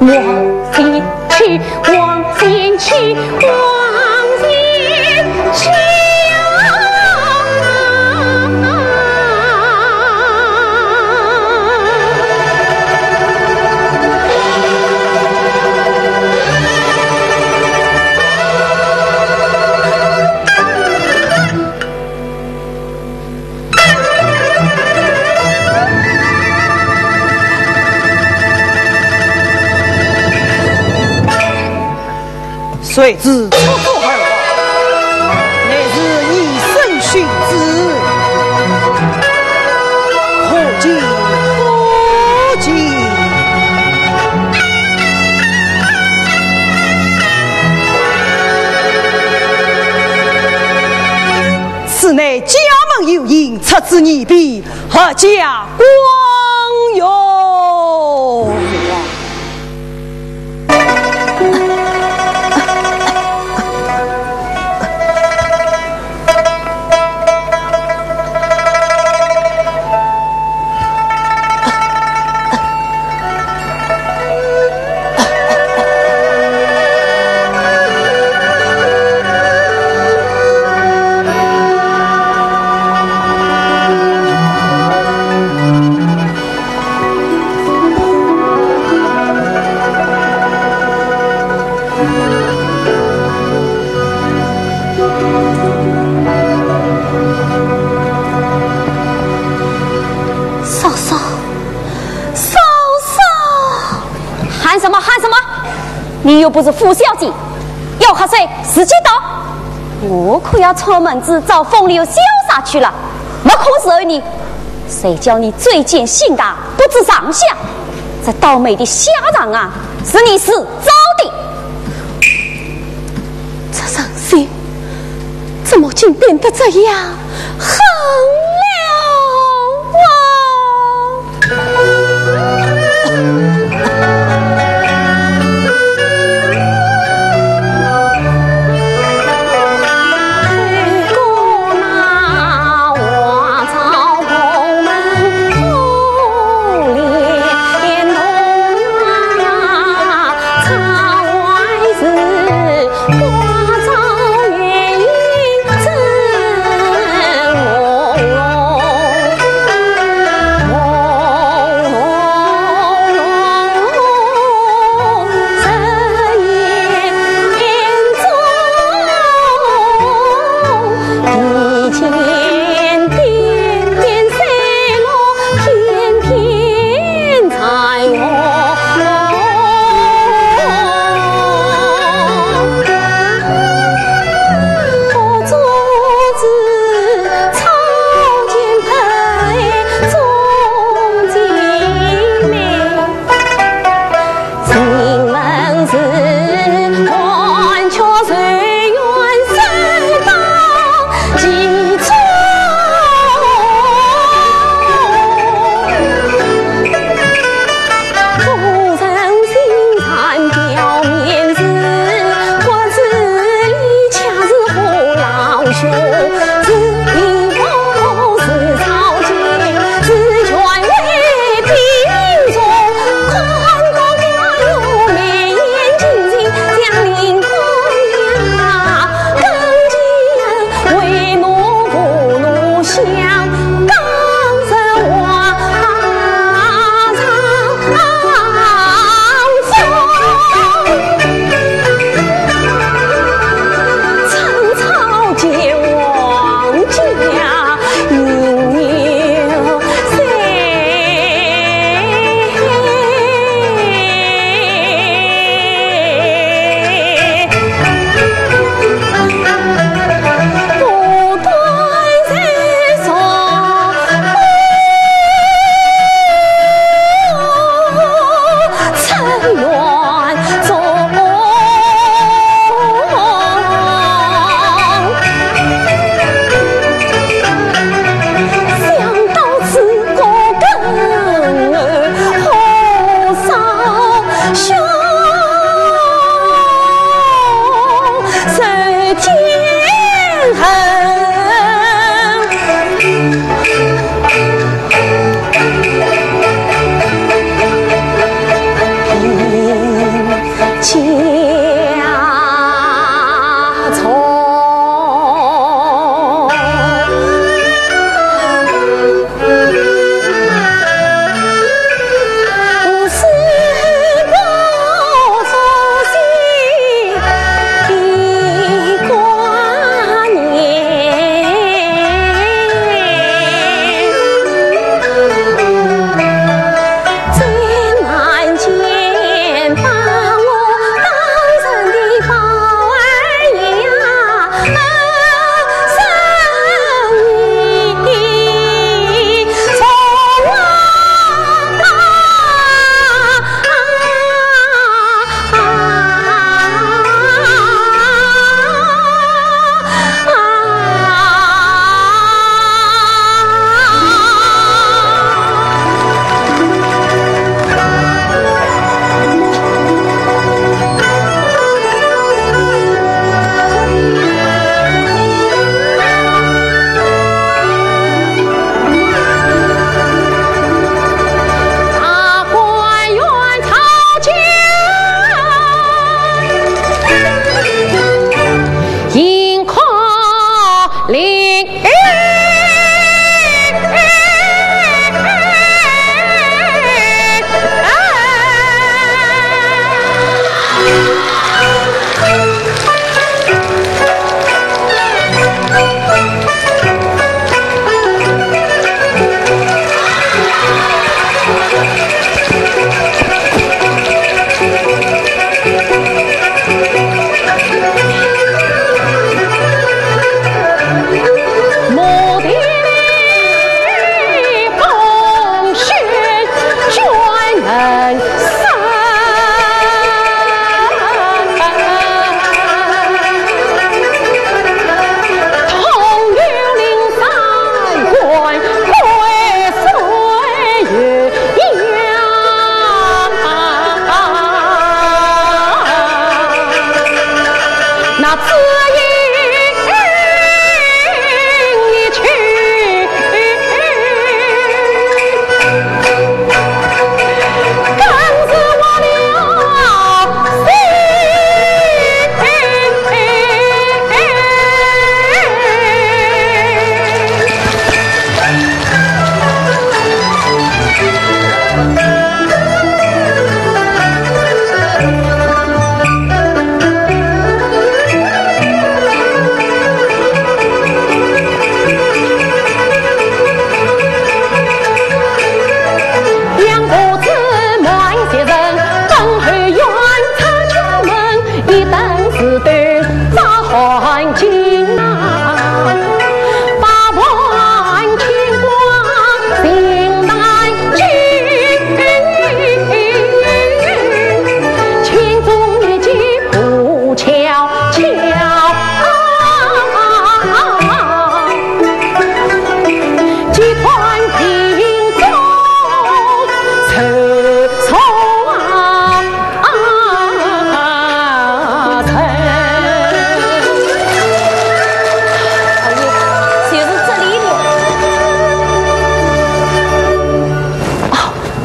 往前去，往前去，往前去啊！谁知出府而亡，乃是以身殉之，可敬可敬。 此乃家门有幸，出之义必，阖家光荣。嫂嫂，嫂嫂！喊什么喊什么？你又不是傅小姐，要喝水自己倒。我可要串门子找风流潇洒去了，没空伺候你。谁叫你嘴贱心大，不知上下？这倒霉的下场啊，是你自找的。 这人心怎么竟变得这样狠了啊？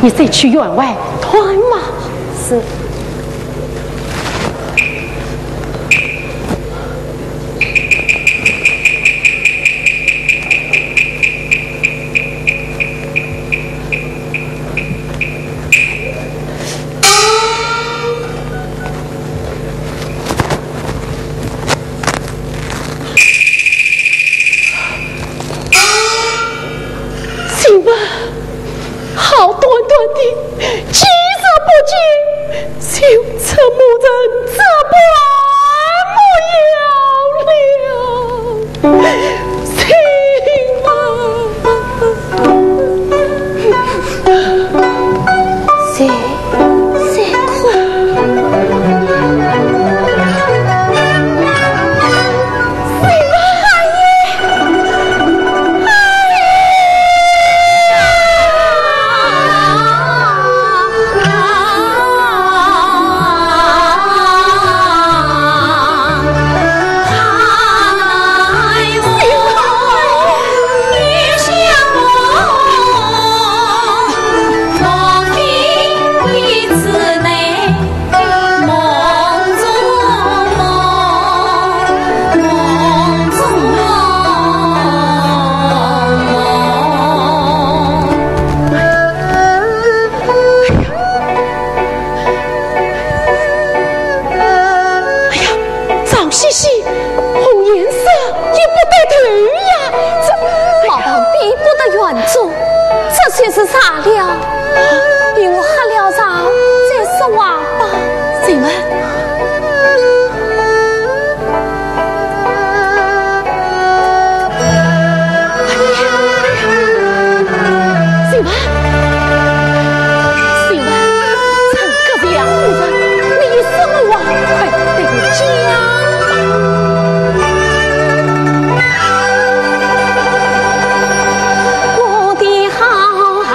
你再去员外探望。是。 请问，好端端的，今日不见，就这么人这般模样了。 谁？谁？哎呀，脏兮兮，红颜色也不对头呀，这……毛旁边不得远走，这些是啥了？与我喝了茶再说话吧。谁们？ 行吧，行吧，趁各位两个人没有什么话，快对我讲。我的好儿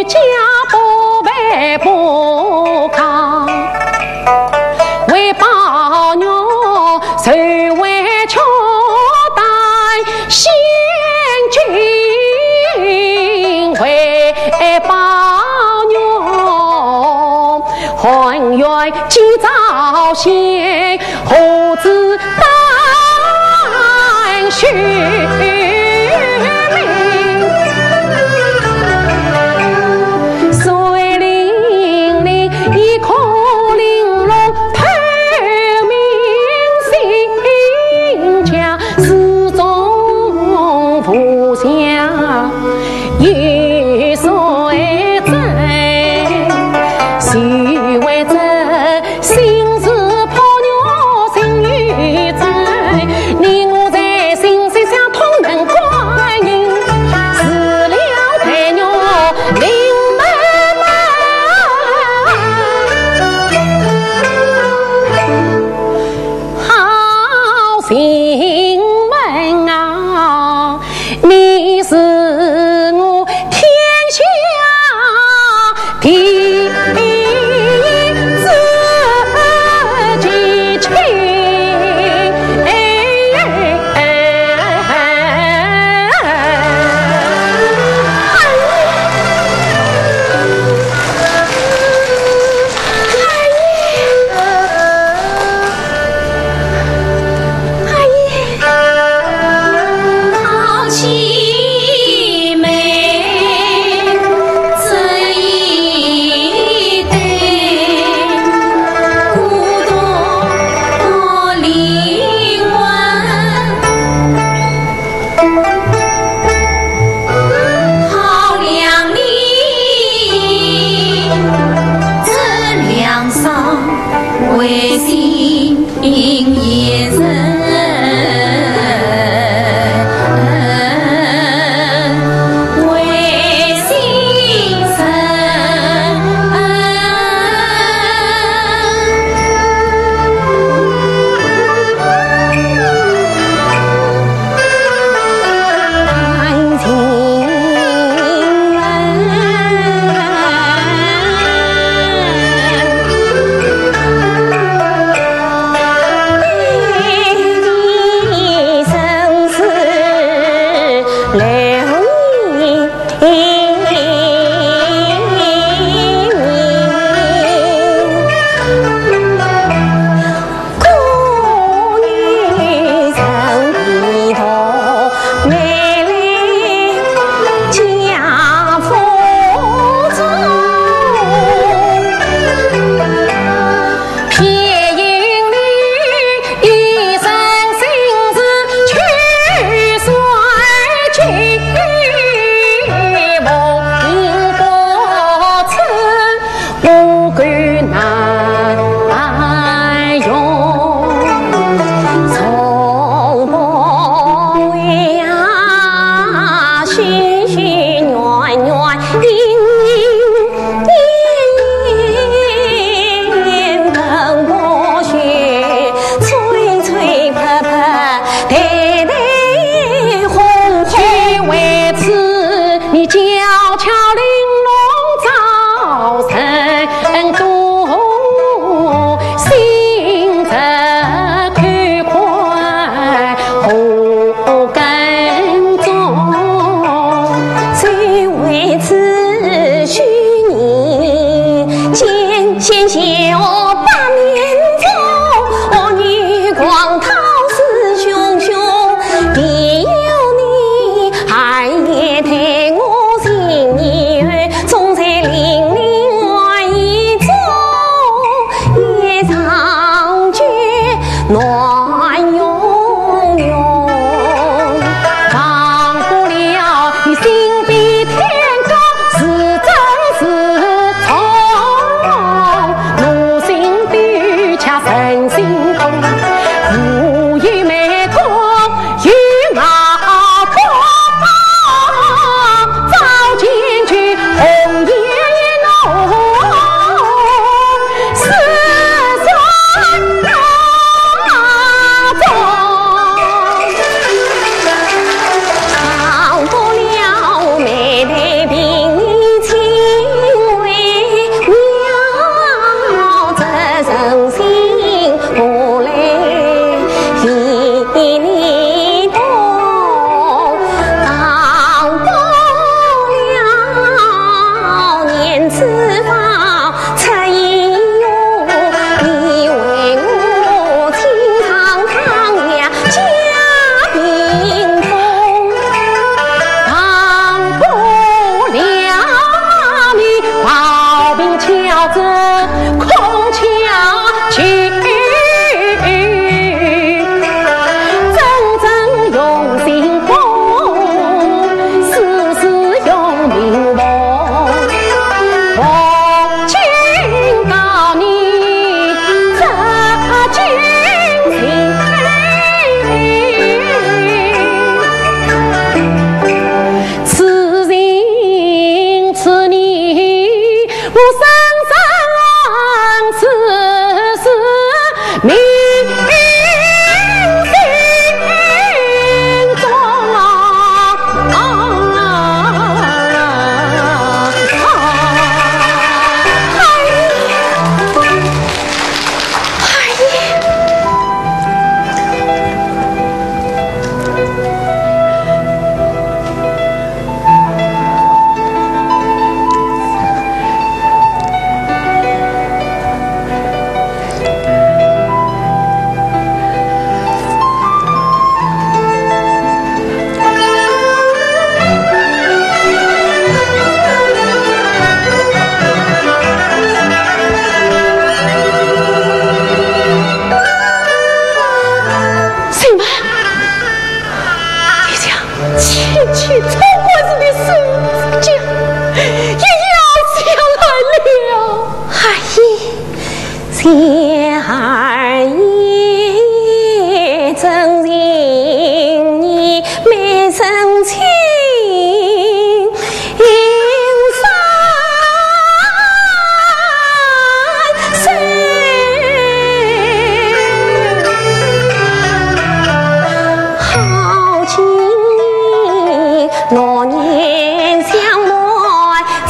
家不卑不亢，为宝玉谁为却担心惊，为宝玉 还愿今朝先，何止丹须眉。水灵灵，一颗玲珑透明心窍，似中无下 有谁知，谁为知，心事怕我心有灾。你我在心，心相通，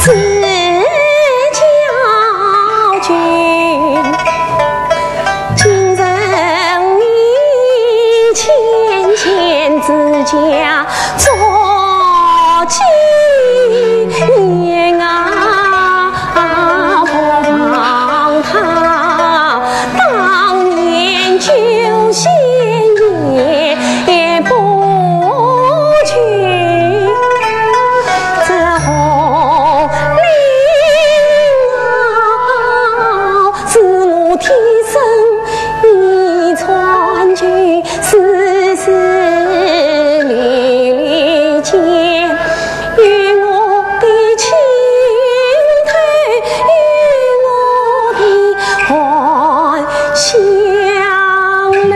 今日你牵牵之家做纪念啊，不忘他当年救仙也不去，这红绫啊，是我天生遗传，就是历历见。 有我的情头，有我的含香楼，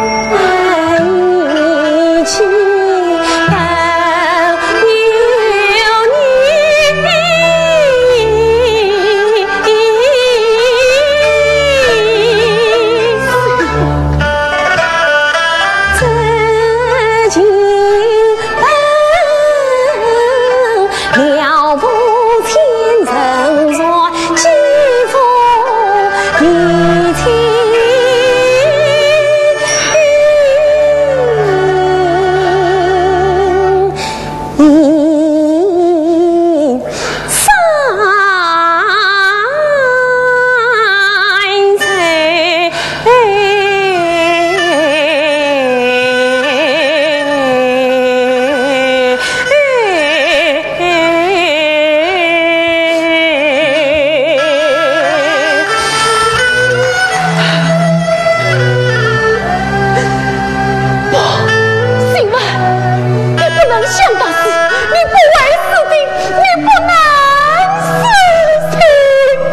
他人一起都有你。 这情本了无千人传，几番提亲。 不，媳妇，你不能想到死，你不会死的，你不能死，媳妇。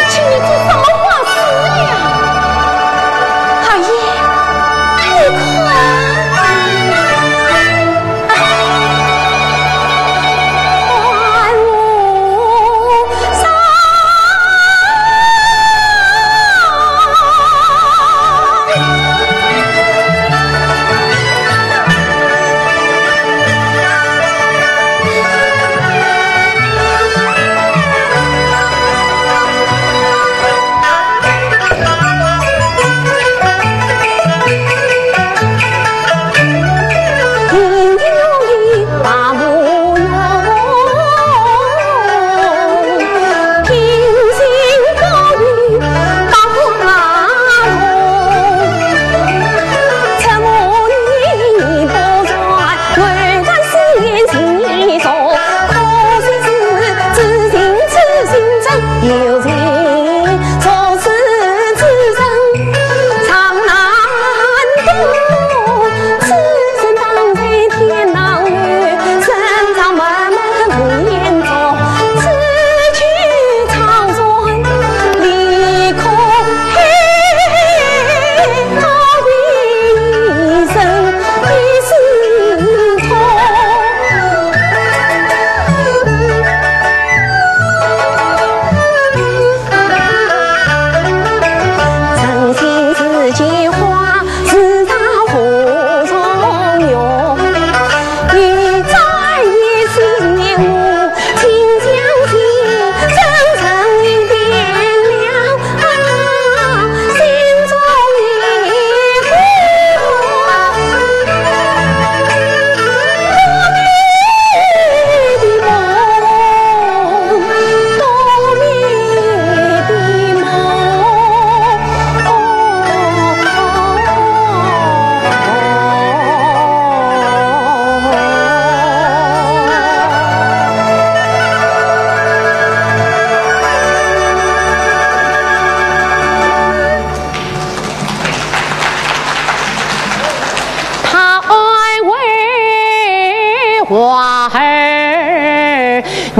请你做什么花事？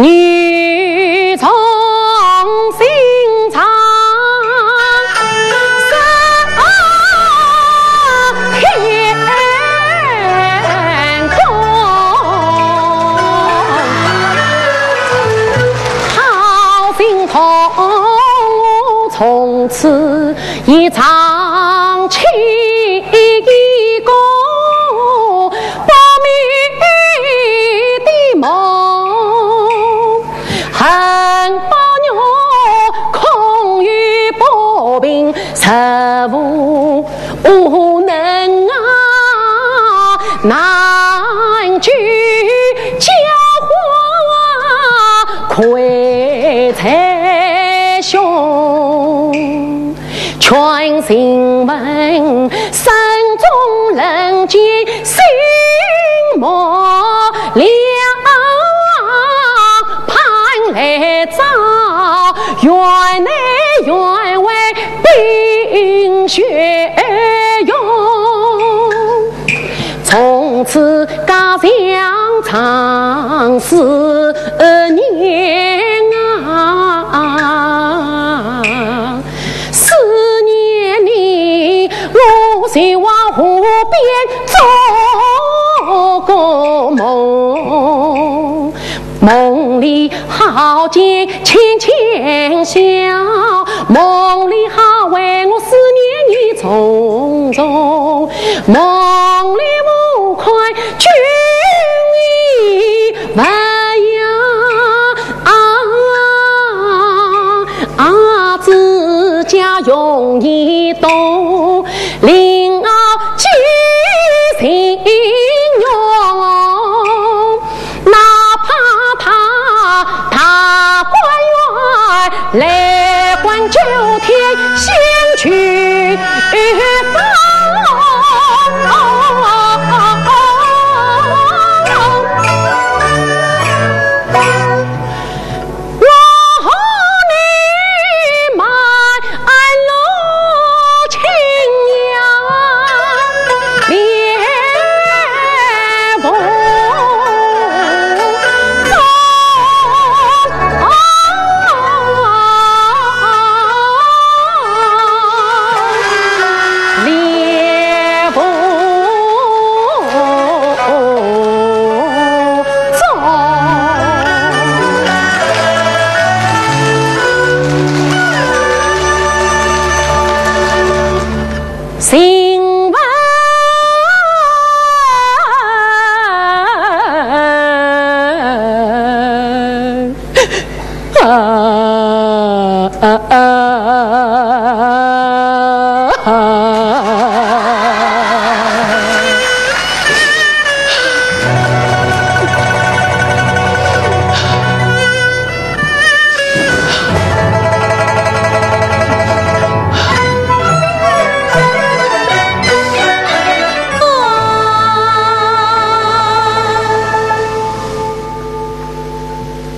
女从心肠上天宫，好心痛，从此一场清宫不眠的梦。 恨不愿空有薄命，实无能啊，难救教化愧在胸。 劝心问，山中人间心莫凉，盼来朝，园内园外冰雪融。 从此家乡常思念啊，思念你，我就往河边做个梦。 梦里好见浅浅笑，梦里好为我思念你重重，梦里无看君你不要啊啊，自家容易懂，令我记心用。 哪怕他大观园来管九天仙去放。我和你满路青杨，别无踪。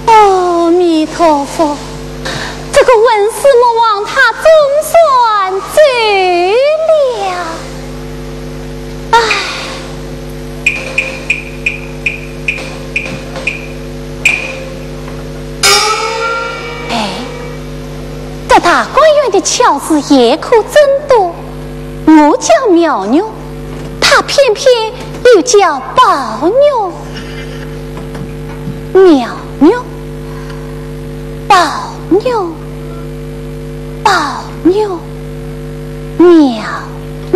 阿弥陀佛，这个混世魔王他总算走了。唉。哎，这大观园的巧事也可真多。我叫妙玉，他偏偏又叫宝玉。 妙玉，宝玉，宝玉，妙玉。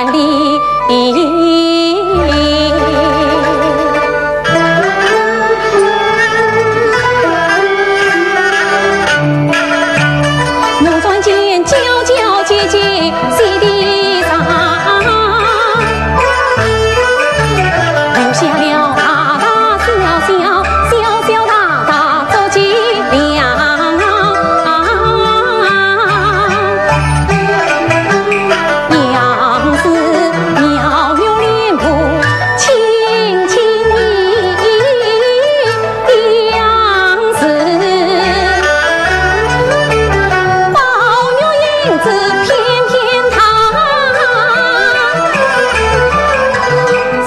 里。我转见娇娇姐姐跪地上，留下了大大小小，小小大大足几两。 样式妙玉脸谱，清清一样式，宝玉影子片片她，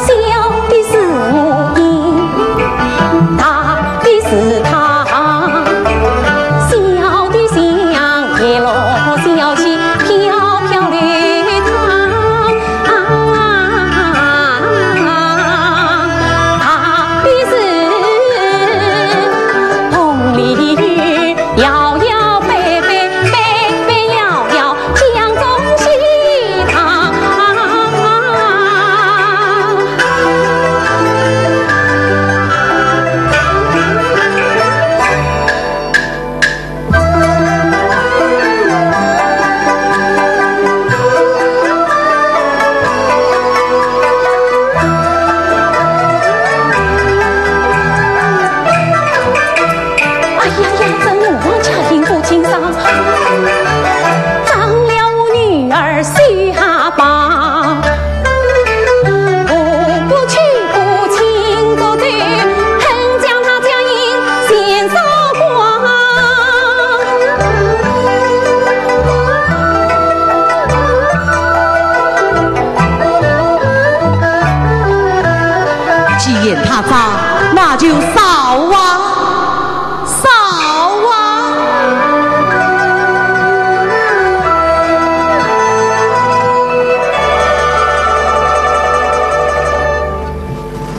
笑的是我，大的是她，笑的像叶落小溪飘飘流淌。 啊，踏的是红鲤鱼，摇摇摆摆，摆摆摇摇，江中戏堂。 哎呀呀，这我王家幸福今朝，长了我女儿喜哈吧。 我不去不请不对，恨将她佳音先扫光。既然她脏，那就扫啊！ 扫啊！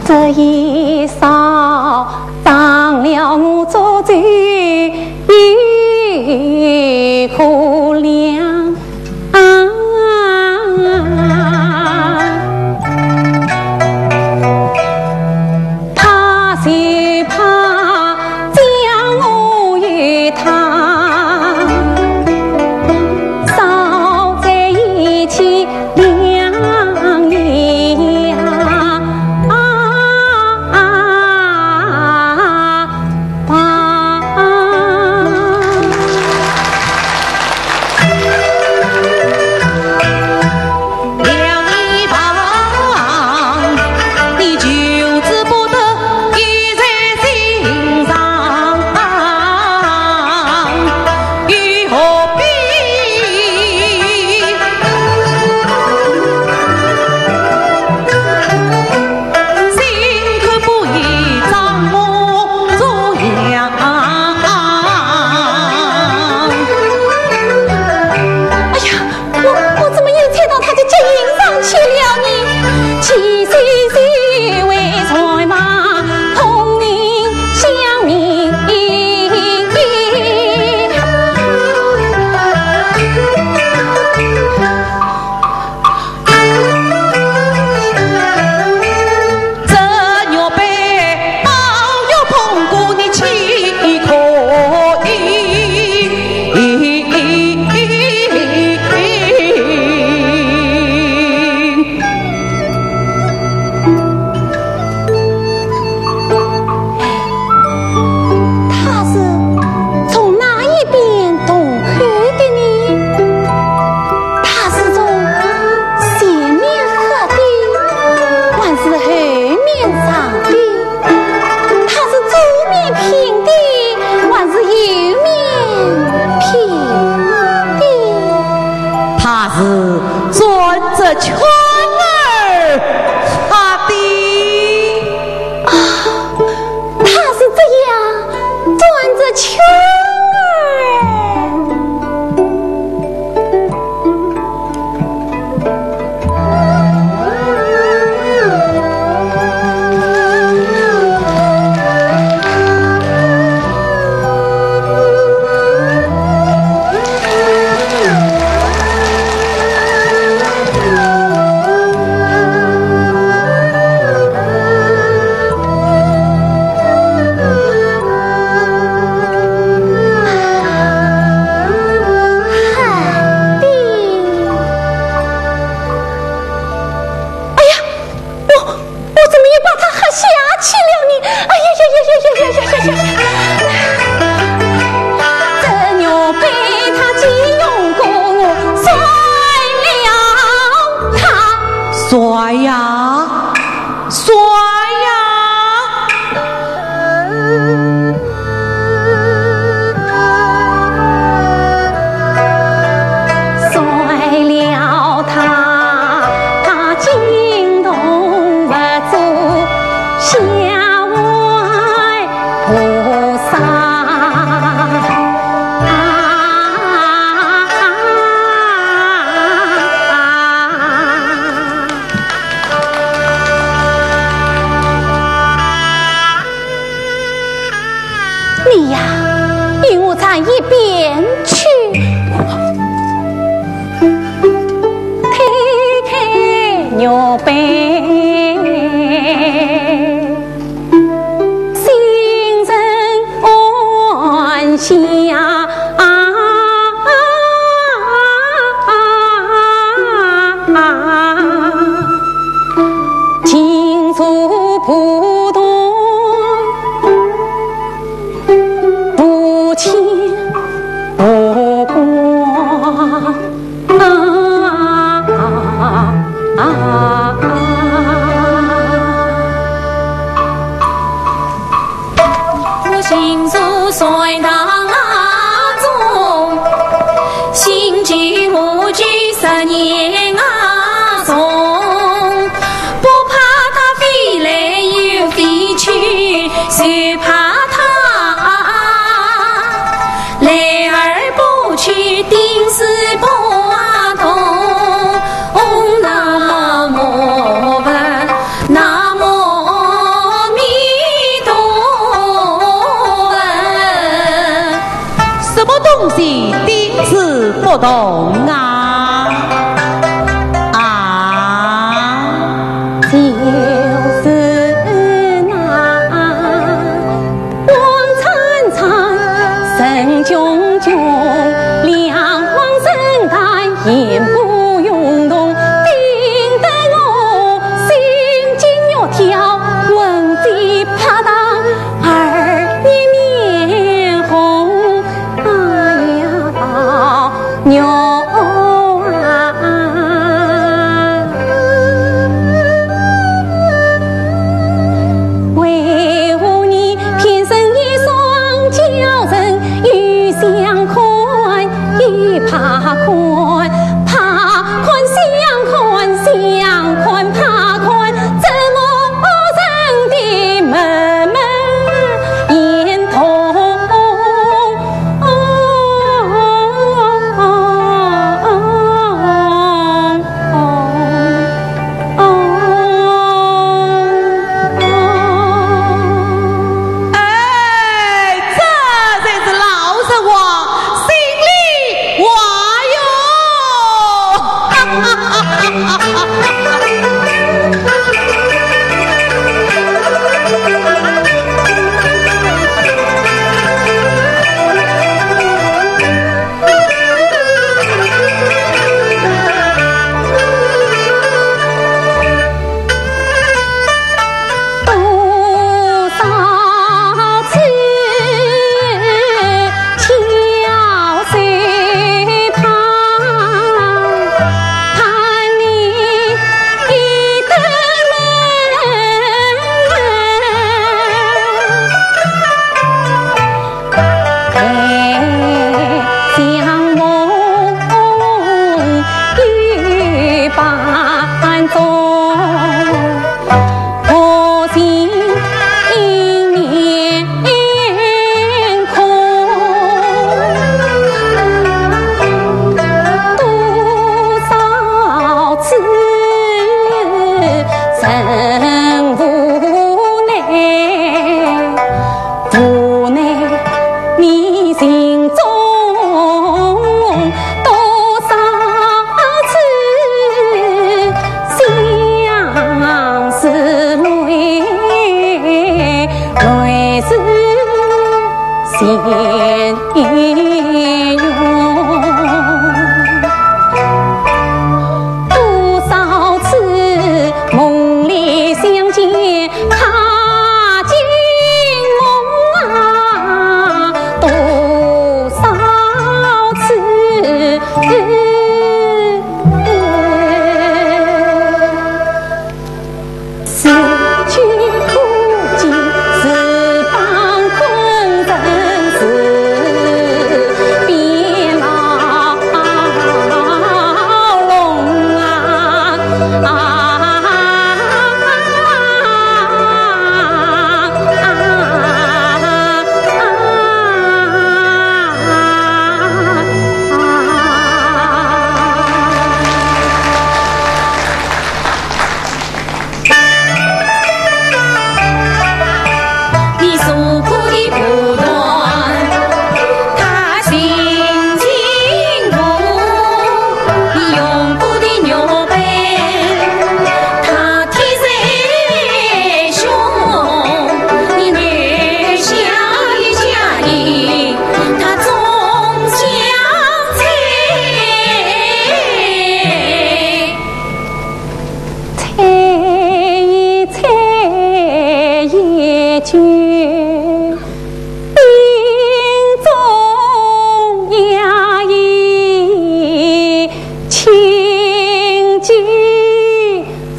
这一扫，脏了我做贼有何良？ 啊，怕是怕将我与她扫在一起两样啊！啊，怕算呀，算呀。算了他，他惊动佛祖，下怀菩萨。你呀，与我站一边去。推开玉杯，心神安详。 金锁不动，不牵不挂。啊啊啊啊！ 我行住山堂中，行住我居十年啊中，不怕他飞来又飞去，只怕他来而不去，定是不动。 南无阿弥陀佛。什么东西定是不动啊？啊？就是那 光灿灿，神炯炯，亮光神旦，烟波涌动，顶得我心惊肉跳，魂飞魄荡，二月面红。哎呀，宝 玉啊，为何你偏生一双娇人，又相看又怕看，怕看相看，相看怕看，怎么成的悶闷鼾痛？ 哎，这才是老实话，心里话哟。无奈你心中多少次相思泪，泪似弦涌。多少次梦里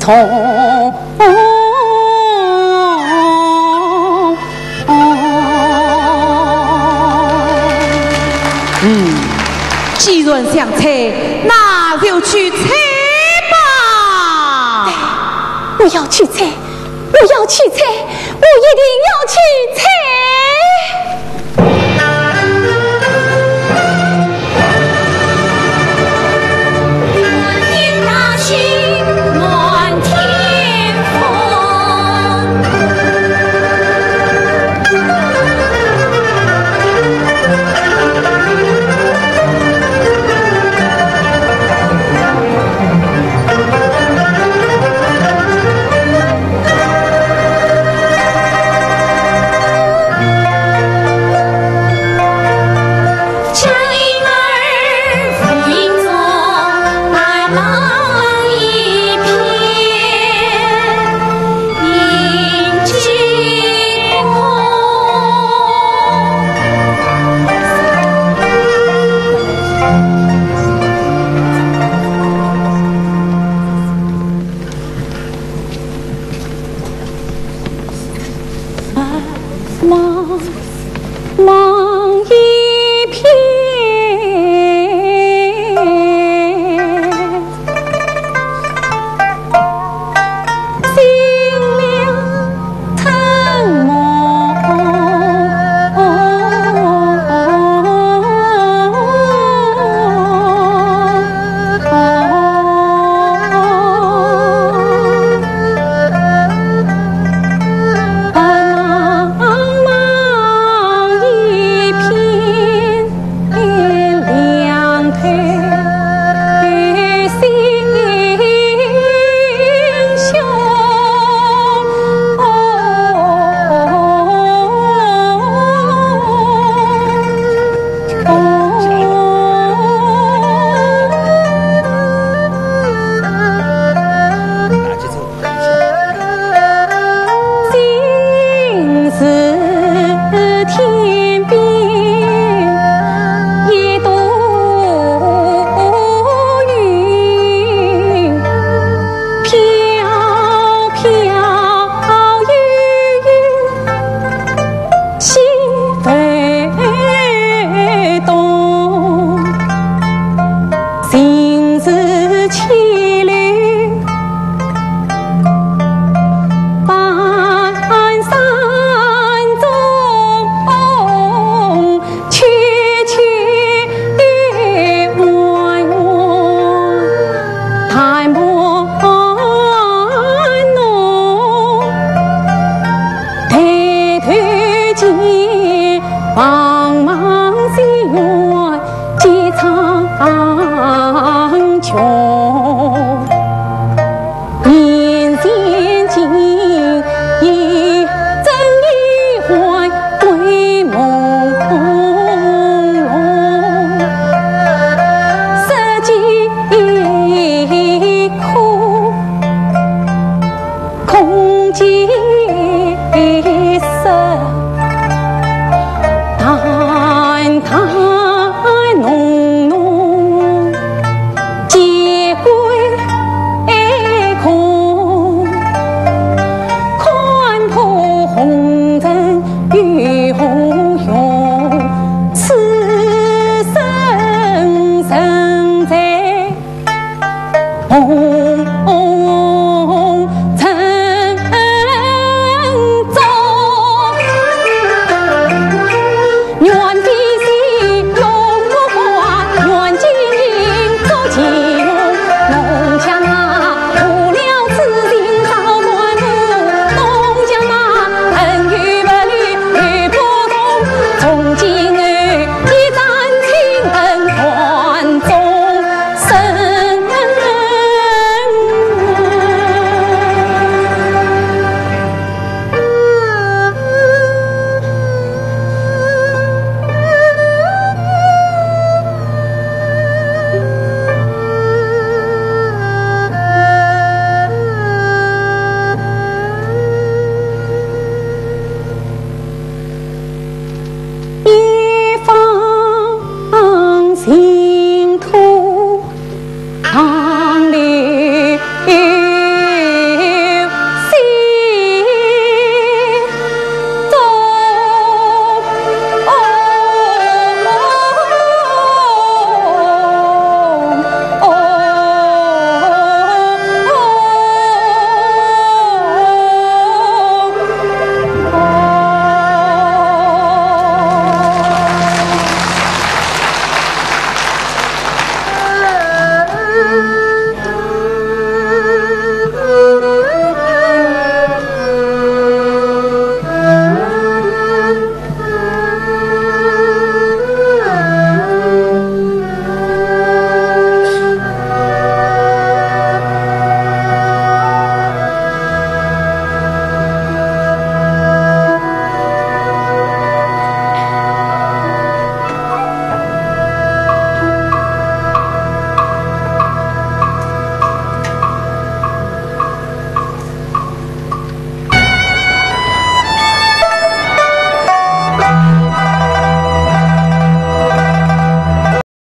从。嗯，既然想猜，那就去猜吧。我要去猜，我要去猜，我一定要去猜。